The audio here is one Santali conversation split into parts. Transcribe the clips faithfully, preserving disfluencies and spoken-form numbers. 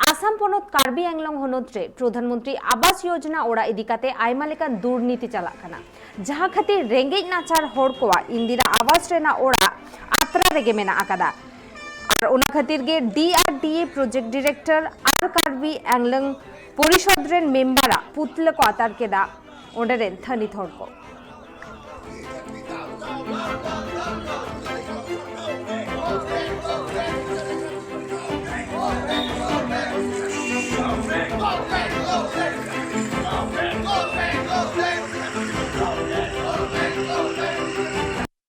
ᱟᱥᱟᱢ ᱯᱚᱱᱚᱛ ᱠᱟᱨᱵᱤ ᱟᱝᱞᱚᱝ ᱦᱚᱱᱚᱛ ᱨᱮ ᱯᱨᱚᱫᱷᱟᱱ ᱢᱚᱱᱛᱨᱤ ᱟᱵᱟᱥ ᱭᱳᱡᱚᱱᱟ ᱚᱲᱟᱜ ᱤᱫᱤ ᱠᱟᱛᱮ ᱟᱭᱢᱟ ᱞᱮᱠᱟᱱ ᱫᱩᱨᱱᱤᱛᱤ ᱪᱟᱞᱟᱜ ᱠᱟᱱᱟ, ᱡᱟᱦᱟᱸ ᱠᱷᱟᱹᱛᱤᱨ ᱨᱮᱸᱜᱮᱡ ᱱᱟᱪᱟᱨ ᱦᱚᱲ ᱠᱚᱣᱟᱜ ᱤᱱᱫᱤᱨᱟ ᱟᱵᱟᱥ ᱨᱮᱱᱟᱜ ᱚᱲᱟᱜ ᱟᱛᱨᱟ ᱨᱮᱜᱮ ᱢᱮᱱᱟᱜ ᱟᱠᱟᱫᱟ᱾ ᱟᱨ ᱚᱱᱟ ᱠᱷᱟᱹᱛᱤᱨ ᱜᱮ ᱰᱤ ᱟᱨ ᱰᱤ ᱮ ᱯᱨᱚᱡᱮᱠᱴ ᱰᱤᱨᱮᱠᱴᱚᱨ ᱟᱨ ᱠᱟᱨᱵᱤ ᱟᱝᱞᱚᱝ ᱯᱚᱨᱤᱥᱚᱫᱽ ᱨᱮᱱ ᱢᱮᱢᱵᱟᱨᱟᱜ ᱯᱩᱛᱞᱟᱹ ᱠᱚ ᱟᱛᱟᱨ ᱠᱮᱫᱟ ᱚᱸᱰᱮ ᱨᱮᱱ ᱛᱷᱟᱹᱱᱤᱛ ᱦᱚᱲ ᱠᱚ᱾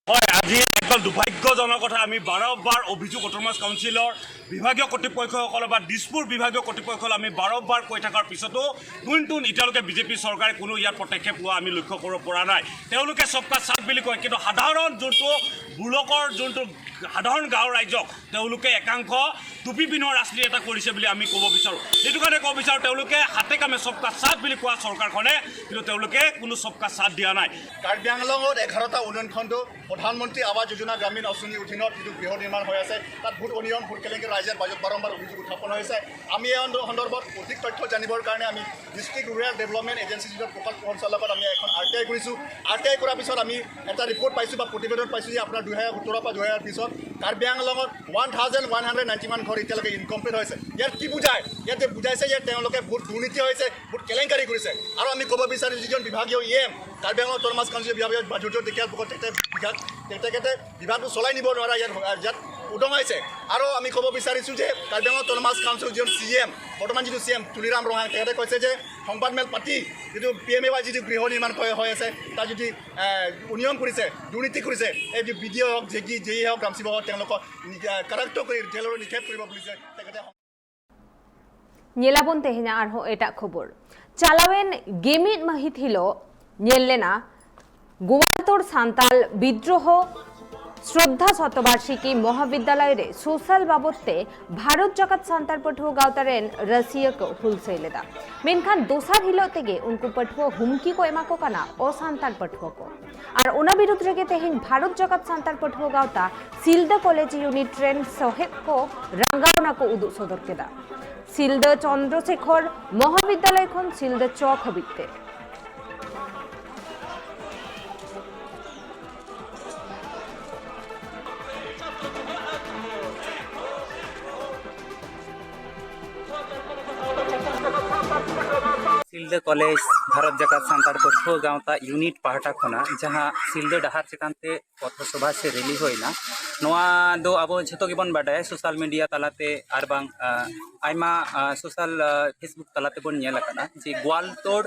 হয়, আজি একদম দুৰ্ভাগ্যজনক কথা। আমি বাৰম্বাৰ অভিযোগ অট'নমাছ কাউন্সিলৰ বিভাগীয় কৰ্তৃপক্ষসকলে বা দিছপুৰ বিভাগীয় কৰ্তৃপক্ষলৈ আমি বাৰম্বাৰ কৈ থকাৰ পিছতো কোন কোন এতিয়ালৈকে বিজেপি চৰকাৰে কোনো ইয়াত পদক্ষেপ লোৱা আমি লক্ষ্য কৰিব পৰা নাই। তেওঁলোকে সবকা সাথ বুলি কয়, কিন্তু সাধাৰণ যোনটো বুলকৰ যোনটো সাধাৰণ গাঁৱৰ ৰাইজক তেওঁলোকে একাংশ টুপি পিন্ধোৱা ৰাজনীতি এটা কৰিছে বুলি আমি ক'ব বিচাৰোঁ। সেইটো কাৰণে ক'ব বিচাৰোঁ, তেওঁলোকে হাতে কামে সবকা সাথ বুলি কোৱা চৰকাৰখনে, কিন্তু তেওঁলোকে কোনো সবকা সাথ দিয়া নাই। কাৰ্বি আংলঙত এঘাৰটা উন্নয়ন খণ্ড, প্ৰধানমন্ত্ৰী আৱাস যোজনা গ্ৰামীণ আঁচনিৰ অধীনত যিটো গৃহ নিৰ্মাণ হৈ আছে, তাত বহুত অনিয়ম, বহুত কেলেংকাৰী, ৰাইজে বাজেট বাৰম্বাৰ অভিযোগ উত্থাপন হৈছে। আমি এই সন্দ-, সন্দৰ্ভত অধিক তথ্য জানিবৰ কাৰণে আমি ডিষ্ট্ৰিক্ট ৰুৰেল ডেভেলপমেণ্ট এজেঞ্চি যিটো প্ৰকল্প সঞ্চালকত আমি এখন আৰ টি আই কৰিছোঁ। আৰ টি আই কৰাৰ পিছত আমি এটা ৰিপৰ্ট পাইছোঁ বা প্ৰতিবেদন পাইছোঁ যে আপোনাৰ দুহেজাৰ সোতৰ পৰা দুহেজাৰ বিছত কাৰ্বি আংলঙত one thousand one hundred ninety one ঘৰ এতিয়ালৈকে ইনকমপ্লিট হৈছে। ইয়াত কি বুজায়? ইয়াত যে বুজাইছে যে তেওঁলোকে বহুত দুৰ্নীতি হৈছে, বহুত কেলেংকাৰী কৰিছে। আৰু আমি ক'ব বিচাৰোঁ যিজন বিভাগীয় E M, Karbi Anglong autonomous কাউন্সিলৰ বিভাগীয় বাজেটৰ ডেকিয়াল পকত তেখেতে বিভাগ, তেখেতে বিভাগটো চলাই নিব নোৱাৰা ইয়াত, ইয়াত উদঙাইছে। আৰু আমি ক'ব বিচাৰিছোঁ যে কাৰ্বি আংলং অট'নমাছ কাউন্সিলৰ যিজন চি এম, বৰ্তমান যিটো চি এম তুলিৰাম ৰংহাং, তেখেতে কৈছে যে সংবাদমেল পাতি যিটো পি এম এ ৱাই যিটো গৃহ নিৰ্মাণ হৈ, হৈ আছে, তাত যদি, এ, অনিয়ম কৰিছে, দুৰ্নীতি কৰিছে, এই যে বি ডি অ' হওক, জে ডি, জে ই হওক, গ্ৰাম সেৱক হওক, তেওঁলোকক নি-, এ, কাৰাক্ত কৰি জেললৈ নিক্ষেপ কৰিব বুলিছে তেখেতে। ᱧᱮᱞᱟᱵᱚᱱ ᱛᱮᱦᱮᱧᱟᱜ ᱟᱨᱦᱚᱸ ᱮᱴᱟᱜ ᱠᱷᱚᱵᱚᱨ᱾ ᱪᱟᱞᱟᱣᱮᱱ ᱜᱮᱢᱤᱫ ᱢᱟᱹᱦᱤᱛ ᱦᱤᱞᱳᱜ ᱧᱮᱞ ᱞᱮᱱᱟ ᱜᱳᱣᱟᱞᱛᱳᱲ ᱥᱟᱱᱛᱟᱞ ᱵᱤᱫᱽᱨᱳᱦᱚ ᱥᱨᱚᱫᱷᱟ ᱥᱚᱛᱚᱵᱟᱨᱥᱤᱠᱤ ᱢᱚᱦᱟᱵᱤᱫᱽᱫᱟᱞᱚᱭ ᱨᱮ ᱥᱳᱥᱟᱞ ᱵᱟᱵᱚᱫ ᱛᱮ ᱵᱷᱟᱨᱚᱛ ᱡᱟᱠᱟᱛ ᱥᱟᱱᱛᱟᱲ ᱯᱟᱹᱴᱷᱩᱣᱟᱹ ᱜᱟᱶᱛᱟ ᱨᱮᱱ ᱨᱟᱹᱥᱤᱭᱟᱹ ᱠᱚ ᱦᱩᱞᱥᱟᱹᱭ ᱞᱮᱫᱟ᱾ ᱢᱮᱱᱠᱷᱟᱱ ᱫᱚᱥᱟᱨ ᱦᱤᱞᱳᱜ ᱛᱮᱜᱮ ᱩᱱᱠᱩ ᱯᱟᱹᱴᱷᱩᱣᱟᱹ ᱦᱩᱢᱠᱤ ᱠᱚ ᱮᱢᱟ ᱠᱚ ᱠᱟᱱᱟ ᱚᱥᱟᱱᱛᱟᱲ ᱯᱟᱹᱴᱷᱩᱣᱟᱹ ᱠᱚ᱾ ᱟᱨ ᱚᱱᱟ ᱵᱤᱨᱩᱫᱽ ᱨᱮᱜᱮ ᱛᱮᱦᱮᱧ ᱵᱷᱟᱨᱚᱛ ᱡᱟᱠᱟᱛ ᱥᱟᱱᱛᱟᱲ ᱯᱟᱹᱴᱷᱩᱣᱟᱹ ᱜᱟᱶᱛᱟ ᱥᱤᱞᱫᱟᱹ ᱠᱚᱞᱮᱡᱽ ᱭᱩᱱᱤᱴ ᱨᱮᱱ ᱥᱚᱦᱮᱫ ᱠᱚ ᱨᱟᱸᱜᱟᱣᱱᱟ ᱠᱚ ᱩᱫᱩᱜ ᱥᱚᱫᱚᱨ ᱠᱮᱫᱟ᱾ ᱥᱤᱞᱫᱟᱹ ᱪᱚᱱᱫᱨᱚᱥᱮᱠᱷᱚᱨ ᱢᱚᱦᱟᱵᱤᱫᱽᱫᱟᱞᱚᱭ ᱠᱷᱚᱱ ᱥᱤᱞᱫᱟᱹ ᱪᱚᱠ ᱦᱟᱹᱵᱤᱡ ᱛᱮ᱾ ᱥᱤᱞᱫᱟᱹ ᱠᱚᱞᱮᱡᱽ ᱵᱷᱟᱨᱚᱛ ᱡᱟᱠᱟᱛ ᱥᱟᱱᱛᱟᱲ ᱯᱟᱹᱴᱷᱩᱣᱟᱹ ᱜᱟᱶᱛᱟ ᱤᱭᱩᱱᱤᱴ ᱯᱟᱦᱴᱟ ᱠᱷᱚᱱᱟᱜ ᱡᱟᱦᱟᱸ ᱥᱤᱞᱫᱟᱹ ᱰᱟᱦᱟᱨ ᱪᱮᱛᱟᱱ ᱛᱮ ᱯᱚᱛᱷᱚ ᱥᱚᱵᱷᱟ ᱥᱮ ᱨᱮᱞᱤ ᱦᱩᱭᱱᱟ, ᱱᱚᱣᱟ ᱫᱚ ᱟᱵᱚ ᱡᱷᱚᱛᱚ ᱜᱮᱵᱚᱱ ᱵᱟᱰᱟᱭᱟ, ᱥᱳᱥᱟᱞ ᱢᱤᱰᱤᱭᱟ ᱛᱟᱞᱟᱛᱮ ᱟᱨ ᱵᱟᱝ, ᱟ, ᱟᱭᱢᱟ, ᱟ, ᱥᱳᱥᱟᱞ, ᱟ, ᱯᱷᱮᱥᱵᱩᱠ ᱛᱟᱞᱟ ᱛᱮᱵᱚᱱ ᱧᱮᱞ ᱟᱠᱟᱫᱟ ᱡᱮ ᱜᱳᱣᱟᱞᱛᱳᱲ,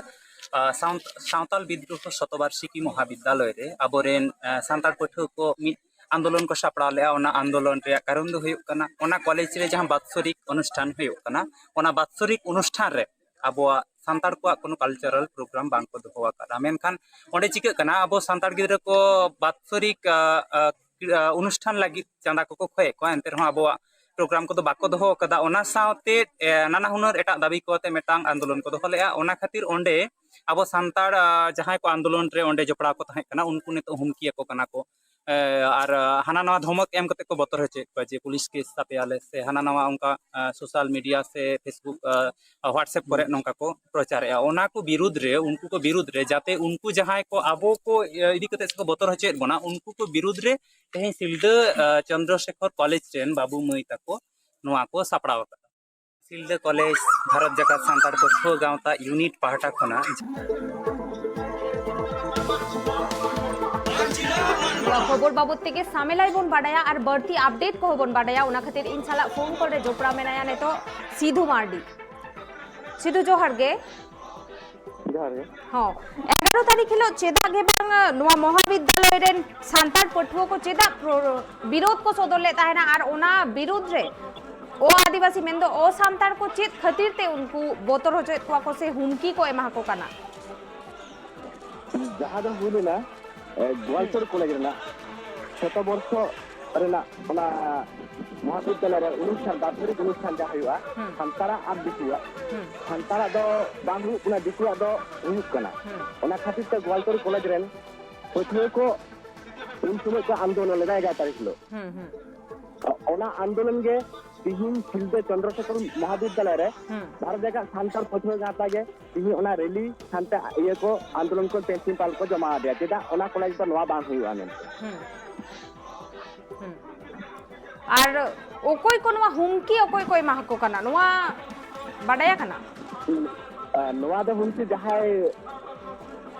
ᱟ, ᱥᱟᱶ-, ᱥᱟᱶᱛᱟᱞ ᱵᱤᱫᱽᱨᱳᱦᱚ ᱥᱚᱛᱚᱵᱟᱨᱥᱤᱠᱤ ᱢᱚᱦᱟᱵᱤᱫᱽᱫᱟᱞᱚᱭ ᱨᱮ ᱟᱵᱚᱨᱮᱱ, ᱟ, ᱥᱟᱱᱛᱟᱲ ᱯᱟᱹᱴᱷᱩᱣᱟᱹ ᱠᱚ ᱢᱤᱫ ᱟᱱᱫᱳᱞᱚᱱ ᱠᱚ ᱥᱟᱯᱲᱟᱣ ᱞᱮᱫᱼᱟ᱾ ᱚᱱᱟ ᱟᱱᱫᱳᱞᱚᱱ ᱨᱮᱭᱟᱜ ᱠᱟᱨᱚᱱ ᱫᱚ ᱦᱩᱭᱩᱜ ᱠᱟᱱᱟ, ᱚᱱᱟ ᱠᱚᱞᱮᱡᱽ ᱨᱮ ᱡᱟᱦᱟᱸ ᱵᱟᱛᱥᱚᱨᱤᱠ ᱚᱱᱩᱥᱴᱷᱟᱱ ᱦᱩᱭᱩᱜ ᱠᱟᱱᱟ, ᱚᱱᱟ ᱵᱟᱛᱥᱚᱨᱤᱠ ᱚᱱᱩᱥᱴᱷᱟᱱ ᱨᱮ ᱟᱵᱚᱣᱟᱜ ᱥᱟᱱᱛᱟᱲ ᱠᱚᱣᱟᱜ ᱠᱳᱱᱳ ᱠᱟᱞᱪᱟᱨᱟᱞ ᱯᱨᱳᱜᱨᱟᱢ ᱵᱟᱝ ᱠᱚ ᱫᱚᱦᱚ ᱟᱠᱟᱫᱟ᱾ ᱢᱮᱱᱠᱷᱟᱱ ᱚᱸᱰᱮ ᱪᱤᱠᱟᱹᱜ ᱠᱟᱱᱟ, ᱟᱵᱚ ᱥᱟᱱᱛᱟᱲ ᱜᱤᱫᱽᱨᱟᱹ ᱠᱚ ᱵᱟᱛᱥᱚᱨᱤᱠ, ᱟ, ᱟ, ᱠᱨᱤᱲᱟ ᱚᱱᱩᱥᱴᱷᱟᱱ ᱞᱟᱹᱜᱤᱫ ᱪᱟᱸᱫᱟ ᱠᱚᱠᱚ ᱠᱷᱚᱭᱮᱫ ᱠᱚᱣᱟ, ᱮᱱᱛᱮ ᱨᱮᱦᱚᱸ ᱟᱵᱚᱣᱟᱜ ᱯᱨᱳᱜᱨᱟᱢ ᱠᱚᱫᱚ ᱵᱟᱠᱚ ᱫᱚᱦᱚ ᱟᱠᱟᱫᱟ᱾ ᱚᱱᱟ ᱥᱟᱶᱛᱮ, ᱮ, ᱱᱟᱱᱟ ᱦᱩᱱᱟᱹᱨ ᱮᱴᱟᱜ ᱫᱟᱹᱵᱤ ᱠᱚ ᱟᱛᱮ ᱢᱤᱫᱴᱟᱝ ᱟᱱᱫᱳᱞᱚᱱ ᱠᱚ ᱫᱚᱦᱚ ᱞᱮᱫᱼᱟ᱾ ᱚᱱᱟ ᱠᱷᱟᱹᱛᱤᱨ ᱚᱸᱰᱮ ᱟᱵᱚ ᱥᱟᱱᱛᱟᱲ, ᱟ, ᱡᱟᱦᱟᱸᱭ ᱠᱚ ᱟᱱᱫᱳᱞᱚᱱ ᱨᱮ ᱚᱸᱰᱮ ᱡᱚᱯᱲᱟᱣ ᱠᱚ ᱛᱟᱦᱮᱸ ᱠᱟᱱᱟ, ᱩᱱᱠᱩ ᱱᱤᱛᱚᱜ ᱦᱩᱢᱠᱤ ᱟᱠᱚ ᱠᱟᱱᱟ ᱠᱚ᱾ ᱮ, ᱟᱨ, ᱟ, ᱦᱟᱱᱟ ᱱᱟᱣᱟ ᱫᱷᱚᱢᱚᱠ ᱮᱢ ᱠᱟᱛᱮ ᱠᱚ ᱵᱚᱛᱚᱨ ᱦᱚᱪᱚᱭᱮᱫ ᱠᱚᱣᱟ ᱡᱮ ᱯᱩᱞᱤᱥ ᱠᱮᱥ ᱛᱟᱯᱮᱭᱟᱞᱮ, ᱥᱮ ᱦᱟᱱᱟ ᱱᱟᱣᱟ ᱚᱱᱠᱟ, ᱟ, ᱥᱳᱥᱟᱞ ᱢᱤᱰᱤᱭᱟ ᱥᱮ ᱯᱷᱮᱥᱵᱩᱠ, ᱟ, WhatsApp ᱠᱚᱨᱮ ᱦᱩᱸ᱾ ᱱᱚᱝᱠᱟ ᱠᱚ ᱯᱨᱚᱪᱟᱨᱮᱫᱼᱟ᱾ ᱚᱱᱟ ᱠᱚ ᱵᱤᱨᱩᱫᱽ ᱨᱮ, ᱩᱱᱠᱩ ᱠᱚ ᱵᱤᱨᱩᱫᱽ ᱨᱮ, ᱡᱟᱛᱮ ᱩᱱᱠᱩ ᱡᱟᱦᱟᱸᱭ ᱠᱚ ᱟᱵᱚ ᱠᱚ, ᱤᱭᱟᱹ, ᱤᱫᱤ ᱠᱟᱛᱮ ᱥᱮᱠᱚ ᱵᱚᱛᱚᱨ ᱦᱚᱪᱚᱭᱮᱫ ᱵᱚᱱᱟ, ᱩᱱᱠᱩ ᱠᱚ ᱵᱤᱨᱩᱫᱽ ᱨᱮ ᱛᱮᱦᱮᱧ ᱥᱤᱞᱫᱟᱹ, ᱟ, ᱪᱚᱱᱫᱨᱚᱥᱮᱠᱷᱚᱨ ᱠᱚᱞᱮᱡᱽ ᱨᱮᱱ ᱵᱟᱹᱵᱩ ᱢᱟᱹᱭ ᱛᱟᱠᱚ ᱱᱚᱣᱟ ᱠᱚ ᱥᱟᱯᱲᱟᱣ ᱟᱠᱟᱫᱟ᱾ ᱥᱤᱞᱫᱟᱹ ᱠᱚᱞᱮᱡᱽ ᱵᱷᱟᱨᱚᱛ ᱡᱟᱠᱟᱛ ᱥᱟᱱᱛᱟᱲ ᱯᱟᱹᱴᱷᱩᱣᱟᱹ ᱜᱟᱶᱛᱟ ᱤᱭᱩᱱᱤᱴ ᱯᱟᱦᱴᱟ ᱠᱷᱚᱱᱟᱜ᱾ ᱱᱚᱣᱟ ᱠᱷᱚᱵᱚᱨ ᱵᱟᱵᱚᱫ ᱛᱮᱜᱮ ᱥᱟᱢᱮᱞᱟᱭ ᱵᱚᱱ ᱵᱟᱰᱟᱭᱟ ᱟᱨ ᱵᱟᱹᱲᱛᱤ ᱟᱯᱰᱮᱴ ᱠᱚᱦᱚᱸ ᱵᱚᱱ ᱵᱟᱰᱟᱭᱟ᱾ ᱚᱱᱟ ᱠᱷᱟᱹᱛᱤᱨ ᱤᱧ ᱥᱟᱞᱟᱜ ᱯᱷᱳᱱ ᱠᱚᱞ ᱨᱮ ᱡᱚᱯᱲᱟᱣ ᱢᱮᱱᱟᱭᱟ ᱱᱤᱛᱚᱜ ᱥᱤᱫᱷᱩ ᱢᱟᱨᱰᱤ᱾ ᱥᱤᱫᱷᱩ, ᱡᱚᱦᱟᱨ ᱜᱮ᱾ ᱡᱚᱦᱟᱨ ᱜᱮ᱾ ᱦᱚᱸ, ᱮᱜᱟᱨᱚ ᱛᱟᱹᱨᱤᱠᱷ ᱦᱤᱞᱳᱜ ᱪᱮᱫᱟᱜ ᱜᱮ ᱵᱟᱝ ᱱᱚᱣᱟ ᱢᱚᱦᱟᱵᱤᱫᱽᱫᱟᱞᱚᱭ ᱨᱮᱱ ᱥᱟᱱᱛᱟᱲ ᱯᱟᱹᱴᱷᱩᱣᱟᱹ ᱠᱚ ᱪᱮᱫᱟᱜ ᱯᱨᱚ-, ᱵᱤᱨᱳᱫ ᱠᱚ ᱥᱚᱫᱚᱨ ᱞᱮᱫ ᱛᱟᱦᱮᱱᱟ, ᱟᱨ ᱚᱱᱟ ᱵᱤᱨᱳᱫ ᱨᱮ ᱚ ᱟᱹᱫᱤᱵᱟᱹᱥᱤ ᱢᱮᱱᱫᱚ ᱚ ᱥᱟᱱᱛᱟᱲ ᱠᱚ ᱪᱮᱫ ᱠᱷᱟᱹᱛᱤᱨ ᱛᱮ ᱩᱱᱠᱩ ᱵᱚᱛᱚᱨ ᱦᱚᱪᱚᱭᱮᱫ ᱠᱚᱣᱟ ᱠᱚ ᱥᱮ ᱦᱩᱢᱠᱤ ᱠᱚ ᱮᱢᱟ ᱠᱚ ᱠᱟᱱᱟ? ᱡᱟᱦᱟᱸ ᱫᱚ ᱦᱩᱭ ᱞᱮᱱᱟ, ᱮ, ᱜᱳᱣᱟᱞᱛᱳᱲ ᱠᱚᱞᱮᱡᱽ ᱨᱮᱱᱟᱜ ᱥᱚᱛᱚᱵᱚᱨᱥᱚ ᱨᱮᱱᱟᱜ ᱚᱱᱟ ᱢᱚᱦᱟᱵᱤᱫᱽᱫᱟᱞᱚᱭ ᱨᱮ ᱚᱱᱩᱥᱴᱷᱟᱱ, ᱵᱟᱛᱥᱚᱨᱤᱠ ᱚᱱᱩᱥᱴᱷᱟᱱ ᱡᱟᱦᱟᱸ ᱦᱩᱭᱩᱜᱼᱟ, ᱦᱩᱸ᱾ ᱥᱟᱱᱛᱟᱲᱟᱜ ᱟᱨ ᱫᱤᱠᱩᱣᱟᱜ᱾ ᱦᱩᱸ᱾ ᱥᱟᱱᱛᱟᱲᱟᱜ ᱫᱚ ᱵᱟᱝ ᱦᱩᱭᱩᱜ ᱠᱟᱱᱟ, ᱫᱤᱠᱩᱣᱟᱜ ᱫᱚ ᱦᱩᱭᱩᱜ ᱠᱟᱱᱟ᱾ ᱦᱩᱸ᱾ ᱚᱱᱟ ᱠᱷᱟᱹᱛᱤᱨ ᱛᱮ ᱜᱳᱣᱟᱞᱛᱳᱲ ᱠᱚᱞᱮᱡᱽ ᱨᱮᱱ ᱯᱟᱹᱴᱷᱩᱣᱟᱹ ᱠᱚ ᱩᱱ ᱥᱚᱢᱚᱭ ᱠᱚ ᱟᱱᱫᱳᱞᱚᱱ ᱞᱮᱫᱟ ᱮᱜᱟᱨᱚ ᱛᱟᱹᱨᱤᱠᱷ ᱦᱤᱞᱳᱜ᱾ ᱦᱩᱸ, ᱦᱩᱸ᱾ ᱚᱱᱟ ᱟᱱᱫᱳᱞᱚᱱ ᱜᱮ ᱛᱤᱦᱤᱧ ᱥᱤᱞᱫᱟᱹ ᱪᱚᱱᱫᱨᱚᱥᱮᱠᱷᱚᱨ ᱢᱚᱦᱟᱵᱤᱫᱽᱫᱟᱞᱚᱭ ᱨᱮ ᱦᱩᱸ᱾ ᱵᱷᱟᱨᱚᱛ ᱡᱟᱠᱟᱛ ᱥᱟᱱᱛᱟᱲ ᱯᱟᱹᱴᱷᱩᱣᱟᱹ ᱜᱟᱶᱛᱟ ᱜᱮ ᱛᱤᱦᱤᱧ ᱚᱱᱟ ᱨᱮᱞᱤ ᱥᱟᱱᱛᱮ ᱤᱭᱟᱹ ᱠᱚ ᱟᱱᱫᱳᱞᱚᱱ ᱠᱚ ᱯᱨᱤᱱᱥᱤᱯᱟᱞ ᱠᱚ ᱡᱚᱢᱟ ᱟᱫᱮᱭᱟ, ᱪᱮᱫᱟᱜ ᱚᱱᱟ ᱠᱚᱞᱮᱡᱽ ᱫᱚ ᱱᱚᱣᱟ ᱵᱟᱝ ᱦᱩᱭᱩᱜᱼᱟ ᱢᱮᱱᱛᱮ᱾ ᱦᱩᱸ᱾ ᱦᱩᱸ᱾ ᱟᱨ ᱚᱠᱚᱭ ᱠᱚ ᱱᱚᱣᱟ ᱦᱩᱢᱠᱤ ᱚᱠᱚᱭ ᱠᱚ ᱮᱢᱟ ᱠᱚ ᱠᱟᱱᱟ, ᱱᱚᱣᱟ ᱵᱟᱰᱟᱭ ᱟᱠᱟᱱᱟ? ᱟᱨ ᱱᱚᱣᱟ ᱫᱚ ᱦᱩᱢᱠᱤ ᱡᱟᱦᱟᱸᱭ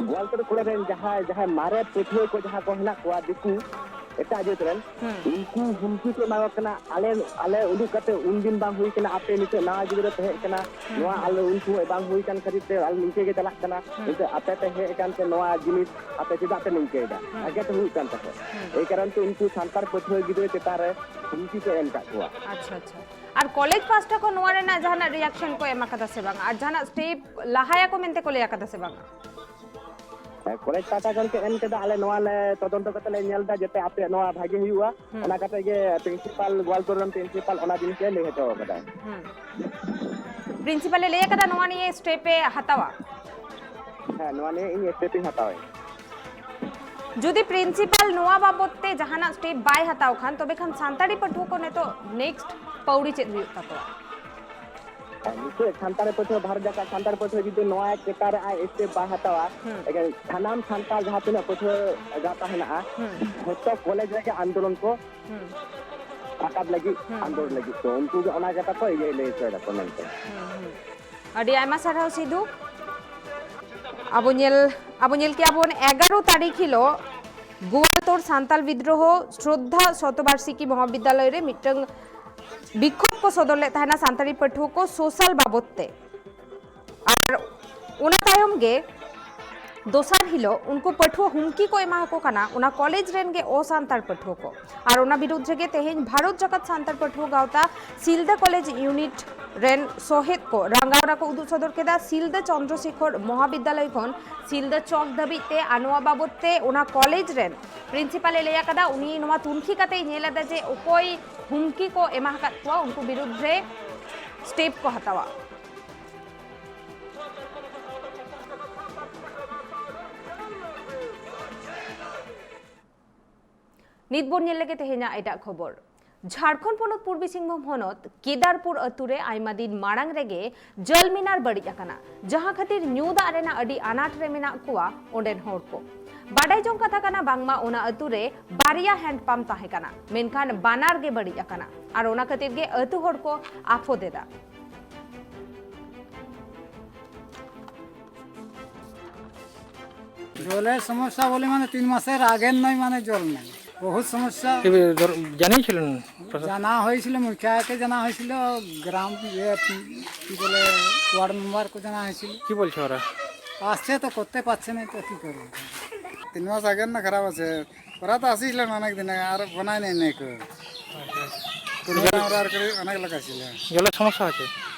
ᱜᱳᱣᱟᱞᱛᱳᱲ ᱠᱚᱲᱟ ᱨᱮᱱ ᱡᱟᱦᱟᱸᱭ, ᱡᱟᱦᱟᱸᱭ ᱢᱟᱨᱮ ᱯᱟᱹᱴᱷᱩᱣᱟᱹ ᱠᱚ ᱡᱟᱦᱟᱸ ᱠᱚ ᱦᱮᱱᱟᱜ ᱠᱚᱣᱟ ᱫᱤᱠᱩ, ᱮᱴᱟᱜ ᱡᱟᱹᱛ ᱨᱮᱱ, ᱦᱩᱸ᱾ ᱩᱱᱠᱩ ᱦᱩᱢᱠᱤ ᱠᱚ ᱮᱢᱟ ᱠᱚ ᱠᱟᱱᱟ, "ᱟᱞᱮ, ᱟᱞᱮ ᱩᱰᱩᱠ ᱠᱟᱛᱮ ᱩᱱᱫᱤᱱ ᱵᱟᱝ ᱦᱩᱭ ᱠᱟᱱᱟ, ᱟᱯᱮ ᱱᱤᱛᱚᱜ ᱱᱟᱣᱟ ᱜᱤᱫᱽᱨᱟᱹ ᱯᱮ ᱦᱮᱡ ᱠᱟᱱᱟ, ᱦᱩᱸ, ᱱᱚᱣᱟ ᱦᱩᱸ᱾ ᱟᱞᱮ ᱩᱱ ᱥᱚᱢᱚᱭ ᱵᱟᱝ ᱦᱩᱭ ᱠᱟᱱ ᱠᱷᱟᱹᱛᱤᱨ ᱛᱮ ᱟᱞᱮ ᱱᱤᱝᱠᱟᱹ ᱜᱮ ᱪᱟᱞᱟᱜ ᱠᱟᱱᱟ, ᱦᱩᱸ᱾ ᱱᱤᱛᱚᱜ ᱟᱯᱮ ᱯᱮ ᱦᱮᱡ ᱟᱠᱟᱱ ᱛᱮ ᱱᱚᱣᱟ ᱡᱤᱱᱤᱥ ᱟᱯᱮ ᱪᱮᱫᱟᱜ ᱯᱮ ᱱᱤᱝᱠᱟᱹᱭᱮᱫᱟ? ᱦᱩᱸ᱾ ᱵᱷᱟᱜᱮ ᱛᱮ ᱦᱩᱭᱩᱜ ᱠᱟᱱ ᱛᱟᱯᱮ᱾" ᱦᱩᱸ᱾ ᱮᱭ ᱠᱟᱨᱚᱱ ᱛᱮ ᱩᱱᱠᱩ ᱥᱟᱱᱛᱟᱲ ᱯᱟᱹᱴᱷᱩᱣᱟᱹ ᱜᱤᱫᱽᱨᱟᱹ ᱪᱮᱛᱟᱱ ᱨᱮ ᱦᱩᱢᱠᱤ ᱠᱚ ᱮᱢ ᱟᱠᱟᱫ ᱠᱚᱣᱟ᱾ ᱟᱪᱪᱷᱟ, ᱟᱪᱪᱷᱟ᱾ ᱟᱨ ᱠᱚᱞᱮᱡᱽ ᱯᱟᱦᱴᱟ ᱠᱷᱚᱱ ᱱᱚᱣᱟ ᱨᱮᱱᱟᱜ ᱡᱟᱦᱟᱱᱟᱜ ᱨᱤᱭᱟᱠᱥᱚᱱ ᱠᱚ ᱮᱢ ᱟᱠᱟᱫᱟ ᱥᱮ ᱵᱟᱝ? ᱟᱨ ᱡᱟᱦᱟᱱᱟᱜ ᱥᱴᱮᱯ ᱞᱟᱦᱟᱭᱟᱠᱚ ᱢᱮᱱᱛᱮ ᱠᱚ ᱞᱟᱹᱭ ᱟᱠᱟᱫᱟ ᱥᱮ ᱵᱟᱝ? ᱦᱮᱸ, ᱠᱚᱞᱮᱡᱽ ᱯᱟᱦᱴᱟ ᱠᱷᱚᱱ ᱠᱚ ᱮᱢ ᱠᱮᱫᱟ, ᱟᱞᱮ ᱱᱚᱣᱟ ᱞᱮ ᱛᱚᱫᱚᱱᱛᱚ ᱠᱟᱛᱮ ᱞᱮ ᱧᱮᱞ ᱮᱫᱟ ᱡᱟᱛᱮ ᱟᱯᱮᱭᱟᱜ ᱱᱚᱣᱟ ᱵᱷᱟᱜᱮ ᱦᱩᱭᱩᱜᱼᱟ᱾ ᱦᱩᱸ᱾ ᱚᱱᱟ ᱠᱟᱛᱮ ᱜᱮ ᱯᱨᱤᱱᱥᱤᱯᱟᱞ, ᱜᱳᱣᱟᱞᱛᱳᱲ ᱨᱮᱱ ᱯᱨᱤᱱᱥᱤᱯᱟᱞ ᱚᱱᱟ ᱡᱤᱱᱤᱥ ᱮ ᱞᱟᱹᱭ ᱦᱚᱴᱚ ᱟᱠᱟᱫᱟ᱾ ᱦᱩᱸ᱾ ᱯᱨᱤᱱᱥᱤᱯᱟᱞ ᱮ ᱞᱟᱹᱭ ᱟᱠᱟᱫᱟ ᱱᱚᱣᱟ ᱱᱤᱭᱮ ᱥᱴᱮᱯ ᱮ ᱦᱟᱛᱟᱣᱟ? ᱦᱮᱸ, ᱱᱚᱣᱟ ᱱᱤᱭᱮ ᱤᱧ ᱥᱴᱮᱯ ᱤᱧ ᱦᱟᱛᱟᱣᱟ᱾ ᱡᱩᱫᱤ ᱯᱨᱤᱱᱥᱤᱯᱟᱞ ᱱᱚᱣᱟ ᱵᱟᱵᱚᱛ ᱛᱮ ᱡᱟᱦᱟᱱᱟᱜ ᱥᱴᱮᱯ ᱵᱟᱭ ᱦᱟᱛᱟᱣ ᱠᱷᱟᱱ, ᱛᱚᱵᱮ ᱠᱷᱟᱱ ᱥᱟᱱᱛᱟᱲᱤ ᱯᱟᱹᱴᱷᱩᱣᱟᱹ ᱠᱚ ᱱᱤᱛᱚᱜ ᱱᱮᱠᱥᱴ ᱯᱟᱹᱣᱲᱤ ᱪᱮᱫ ᱦᱩᱭᱩᱜ ᱛᱟᱠᱚᱣᱟ? ᱟᱨ ᱱᱤᱛᱚᱜ ᱥᱟᱱᱛᱟᱲ ᱯᱟᱹᱴᱷᱩᱣᱟᱹ, ᱵᱷᱟᱨᱚᱛ ᱡᱟᱠᱟᱛ ᱥᱟᱱᱛᱟᱲ ᱯᱟᱹᱴᱷᱩᱣᱟᱹ ᱡᱩᱫᱤ ᱱᱚᱣᱟ ᱪᱮᱛᱟᱱ ᱨᱮ ᱟᱡ ᱥᱴᱮᱯ ᱵᱟᱭ ᱦᱟᱛᱟᱣᱟ, ᱦᱩᱸ᱾ ᱮᱱᱠᱷᱟᱱ ᱥᱟᱱᱟᱢ ᱥᱟᱱᱛᱟᱲ ᱡᱟᱦᱟᱸ ᱛᱤᱱᱟᱹᱜ ᱯᱟᱹᱴᱷᱩᱣᱟᱹ ᱜᱟᱶᱛᱟ ᱦᱮᱱᱟᱜᱼᱟ, ᱦᱩᱸ᱾ ᱡᱷᱚᱛᱚ ᱠᱚᱞᱮᱡᱽ ᱨᱮᱜᱮ ᱟᱱᱫᱳᱞᱚᱱ ᱠᱚ ᱦᱩᱸ᱾ ᱨᱟᱠᱟᱵ ᱞᱟᱹᱜᱤᱫ, ᱦᱩᱸ᱾ ᱟᱱᱫᱳᱞᱚᱱ ᱞᱟᱹᱜᱤᱫ ᱠᱚ, ᱩᱱᱠᱩ ᱜᱮ ᱚᱱᱟ ᱠᱟᱛᱷᱟ ᱠᱚ ᱤᱭᱟᱹ ᱞᱟᱹᱭ ᱦᱚᱪᱚᱭ ᱫᱟᱠᱚ ᱢᱮᱱᱛᱮ᱾ ᱦᱩᱸ, ᱦᱩᱸ᱾ ᱟᱹᱰᱤ ᱟᱭᱢᱟ ᱥᱟᱨᱦᱟᱣ ᱥᱤᱫᱷᱩ᱾ ᱟᱵᱚ ᱧᱮᱞ, ᱟᱵᱚ ᱧᱮᱞ ᱠᱮᱜᱼᱟ ᱵᱚᱱ ᱮᱜᱟᱨᱚ ᱛᱟᱹᱨᱤᱠᱷ ᱦᱤᱞᱳᱜ ᱜᱳᱣᱟᱞᱛᱳᱲ ᱥᱟᱱᱛᱟᱞ ᱵᱤᱫᱽᱨᱳᱦᱚ ᱥᱨᱚᱫᱷᱟ ᱥᱚᱛᱚᱵᱟᱨᱥᱤᱠᱤ ᱢᱚᱦᱟᱵᱤᱫᱽᱫᱟᱞᱚᱭ ᱨᱮ ᱢᱤᱫᱴᱟᱝ ᱵᱤᱠᱠᱷᱳᱵ ᱠᱚ ᱥᱚᱫᱚᱨ ᱞᱮᱫ ᱛᱟᱦᱮᱱᱟ ᱥᱟᱱᱛᱟᱲᱤ ᱯᱟᱹᱴᱷᱩᱣᱟᱹ ᱠᱚ ᱥᱳᱥᱟᱞ ᱵᱟᱵᱚᱛ ᱛᱮ᱾ ᱟᱨ ᱚᱱᱟ ᱛᱟᱭᱚᱢ ᱜᱮ ᱫᱚᱥᱟᱨ ᱦᱤᱞᱳᱜ ᱩᱱᱠᱩ ᱯᱟᱹᱴᱷᱩᱣᱟᱹ ᱦᱩᱢᱠᱤ ᱠᱚ ᱮᱢᱟ ᱠᱚ ᱠᱟᱱᱟ ᱚᱱᱟ ᱠᱚᱞᱮᱡᱽ ᱨᱮᱱ ᱜᱮ ᱚᱥᱟᱱᱛᱟᱲ ᱯᱟᱹᱴᱷᱩᱣᱟᱹ ᱠᱚ᱾ ᱟᱨ ᱚᱱᱟ ᱵᱤᱨᱩᱫᱽ ᱨᱮᱜᱮ ᱛᱮᱦᱮᱧ ᱵᱷᱟᱨᱚᱛ ᱡᱟᱠᱟᱛ ᱥᱟᱱᱛᱟᱲ ᱯᱟᱹᱴᱷᱩᱣᱟᱹ ᱜᱟᱶᱛᱟ ᱥᱤᱞᱫᱟᱹ ᱠᱚᱞᱮᱡᱽ ᱤᱭᱩᱱᱤᱴ ᱨᱮᱱ ᱥᱚᱦᱮᱫ ᱠᱚ ᱨᱟᱸᱜᱟᱣᱱᱟ ᱠᱚ ᱩᱫᱩᱜ ᱥᱚᱫᱚᱨ ᱠᱮᱫᱟ ᱥᱤᱞᱫᱟᱹ ᱪᱚᱱᱫᱨᱚᱥᱮᱠᱷᱚᱨ ᱢᱚᱦᱟᱵᱤᱫᱽᱫᱟᱞᱚᱭ ᱠᱷᱚᱱ ᱥᱤᱞᱫᱟᱹ ᱪᱚᱠ ᱫᱷᱟᱹᱵᱤᱡ ᱛᱮ᱾ ᱟᱨ ᱱᱚᱣᱟ ᱵᱟᱵᱚᱛ ᱛᱮ ᱚᱱᱟ ᱠᱚᱞᱮᱡᱽ ᱨᱮᱱ ᱯᱨᱤᱱᱥᱤᱯᱟᱞ ᱮ ᱞᱟᱹᱭ ᱟᱠᱟᱫᱟ, ᱩᱱᱤ ᱱᱚᱣᱟ ᱛᱩᱱᱠᱷᱤ ᱠᱟᱛᱮ ᱧᱮᱞ ᱮᱫᱟ ᱡᱮ ᱚᱠᱚᱭ ᱦᱩᱢᱠᱤ ᱠᱚ ᱮᱢᱟ ᱟᱠᱟᱫ ᱠᱚᱣᱟ, ᱩᱱᱠᱩ ᱵᱤᱨᱩᱫᱽ ᱨᱮ ᱥᱴᱮᱯ ᱠᱚ ᱦᱟᱛᱟᱣᱟ᱾ ᱱᱤᱛ ᱵᱚᱱ ᱧᱮᱞ ᱞᱮᱜᱮ ᱛᱮᱦᱮᱧᱟᱜ ᱮᱴᱟᱜ ᱠᱷᱚᱵᱚᱨ᱾ ᱡᱷᱟᱲᱠᱷᱚᱸᱰ ᱯᱚᱱᱚᱛ ᱯᱩᱨᱵᱤ ᱥᱤᱝᱵᱷᱩᱢ ᱦᱚᱱᱚᱛ ᱠᱮᱫᱟᱨᱯᱩᱨ ᱟᱹᱛᱩ ᱨᱮ ᱟᱭᱢᱟ ᱫᱤᱱ ᱢᱟᱲᱟᱝ ᱨᱮᱜᱮ ᱡᱚᱞ ᱢᱤᱱᱟᱨ ᱵᱟᱹᱲᱤᱡ ᱟᱠᱟᱱᱟ, ᱡᱟᱦᱟᱸ ᱠᱷᱟᱹᱛᱤᱨ ᱧᱩ ᱫᱟᱜ ᱨᱮᱱᱟᱜ ᱟᱹᱰᱤ ᱟᱱᱟᱴ ᱨᱮ ᱢᱮᱱᱟᱜ ᱠᱚᱣᱟ ᱚᱸᱰᱮᱱ ᱦᱚᱲ ᱠᱚ᱾ ᱵᱟᱰᱟᱭ ᱡᱚᱝ ᱠᱟᱛᱷᱟ ᱠᱟᱱᱟ, ᱵᱟᱝᱢᱟ ᱚᱱᱟ ᱟᱹᱛᱩ ᱨᱮ ᱵᱟᱨᱭᱟ ᱦᱮᱱᱰ ᱯᱟᱢᱯ ᱛᱟᱦᱮᱸ ᱠᱟᱱᱟ, ᱢᱮᱱᱠᱷᱟᱱ ᱵᱟᱱᱟᱨ ᱜᱮ ᱵᱟᱹᱲᱤᱡ ᱟᱠᱟᱱᱟ ᱟᱨ ᱚᱱᱟ ᱠᱷᱟᱹᱛᱤᱨ ᱜᱮ ᱟᱹᱛᱩ ᱦᱚᱲ ᱠᱚ ᱟᱯᱷᱚᱫ ᱮᱫᱟ᱾ জলের সমস্যা বলে মানে তিন মাসের আগের নয় মানে জল নেই, বহুত সমস্যা। কি বে-, দর- জানিয়েছিলেন প্রশাসন? জানা হয়েছিল, মুখিয়াকে জানা হয়েছিল, গ্রাম ইয়ে, কি বলে, ওয়ার্ড মেম্বারকে জানা হয়েছিল। কি বলছে ওরা? আসছে তো, করতে পারছে না তো কি করবো। তিন মাস আগের না খারাপ আছে, ওরা তো আসিছিলেন অনেক দিনে, আর বানায় নেই নেই কেউ। ওরা আর করে অনেক লোক আসছিল। জলের সমস্যা আছে?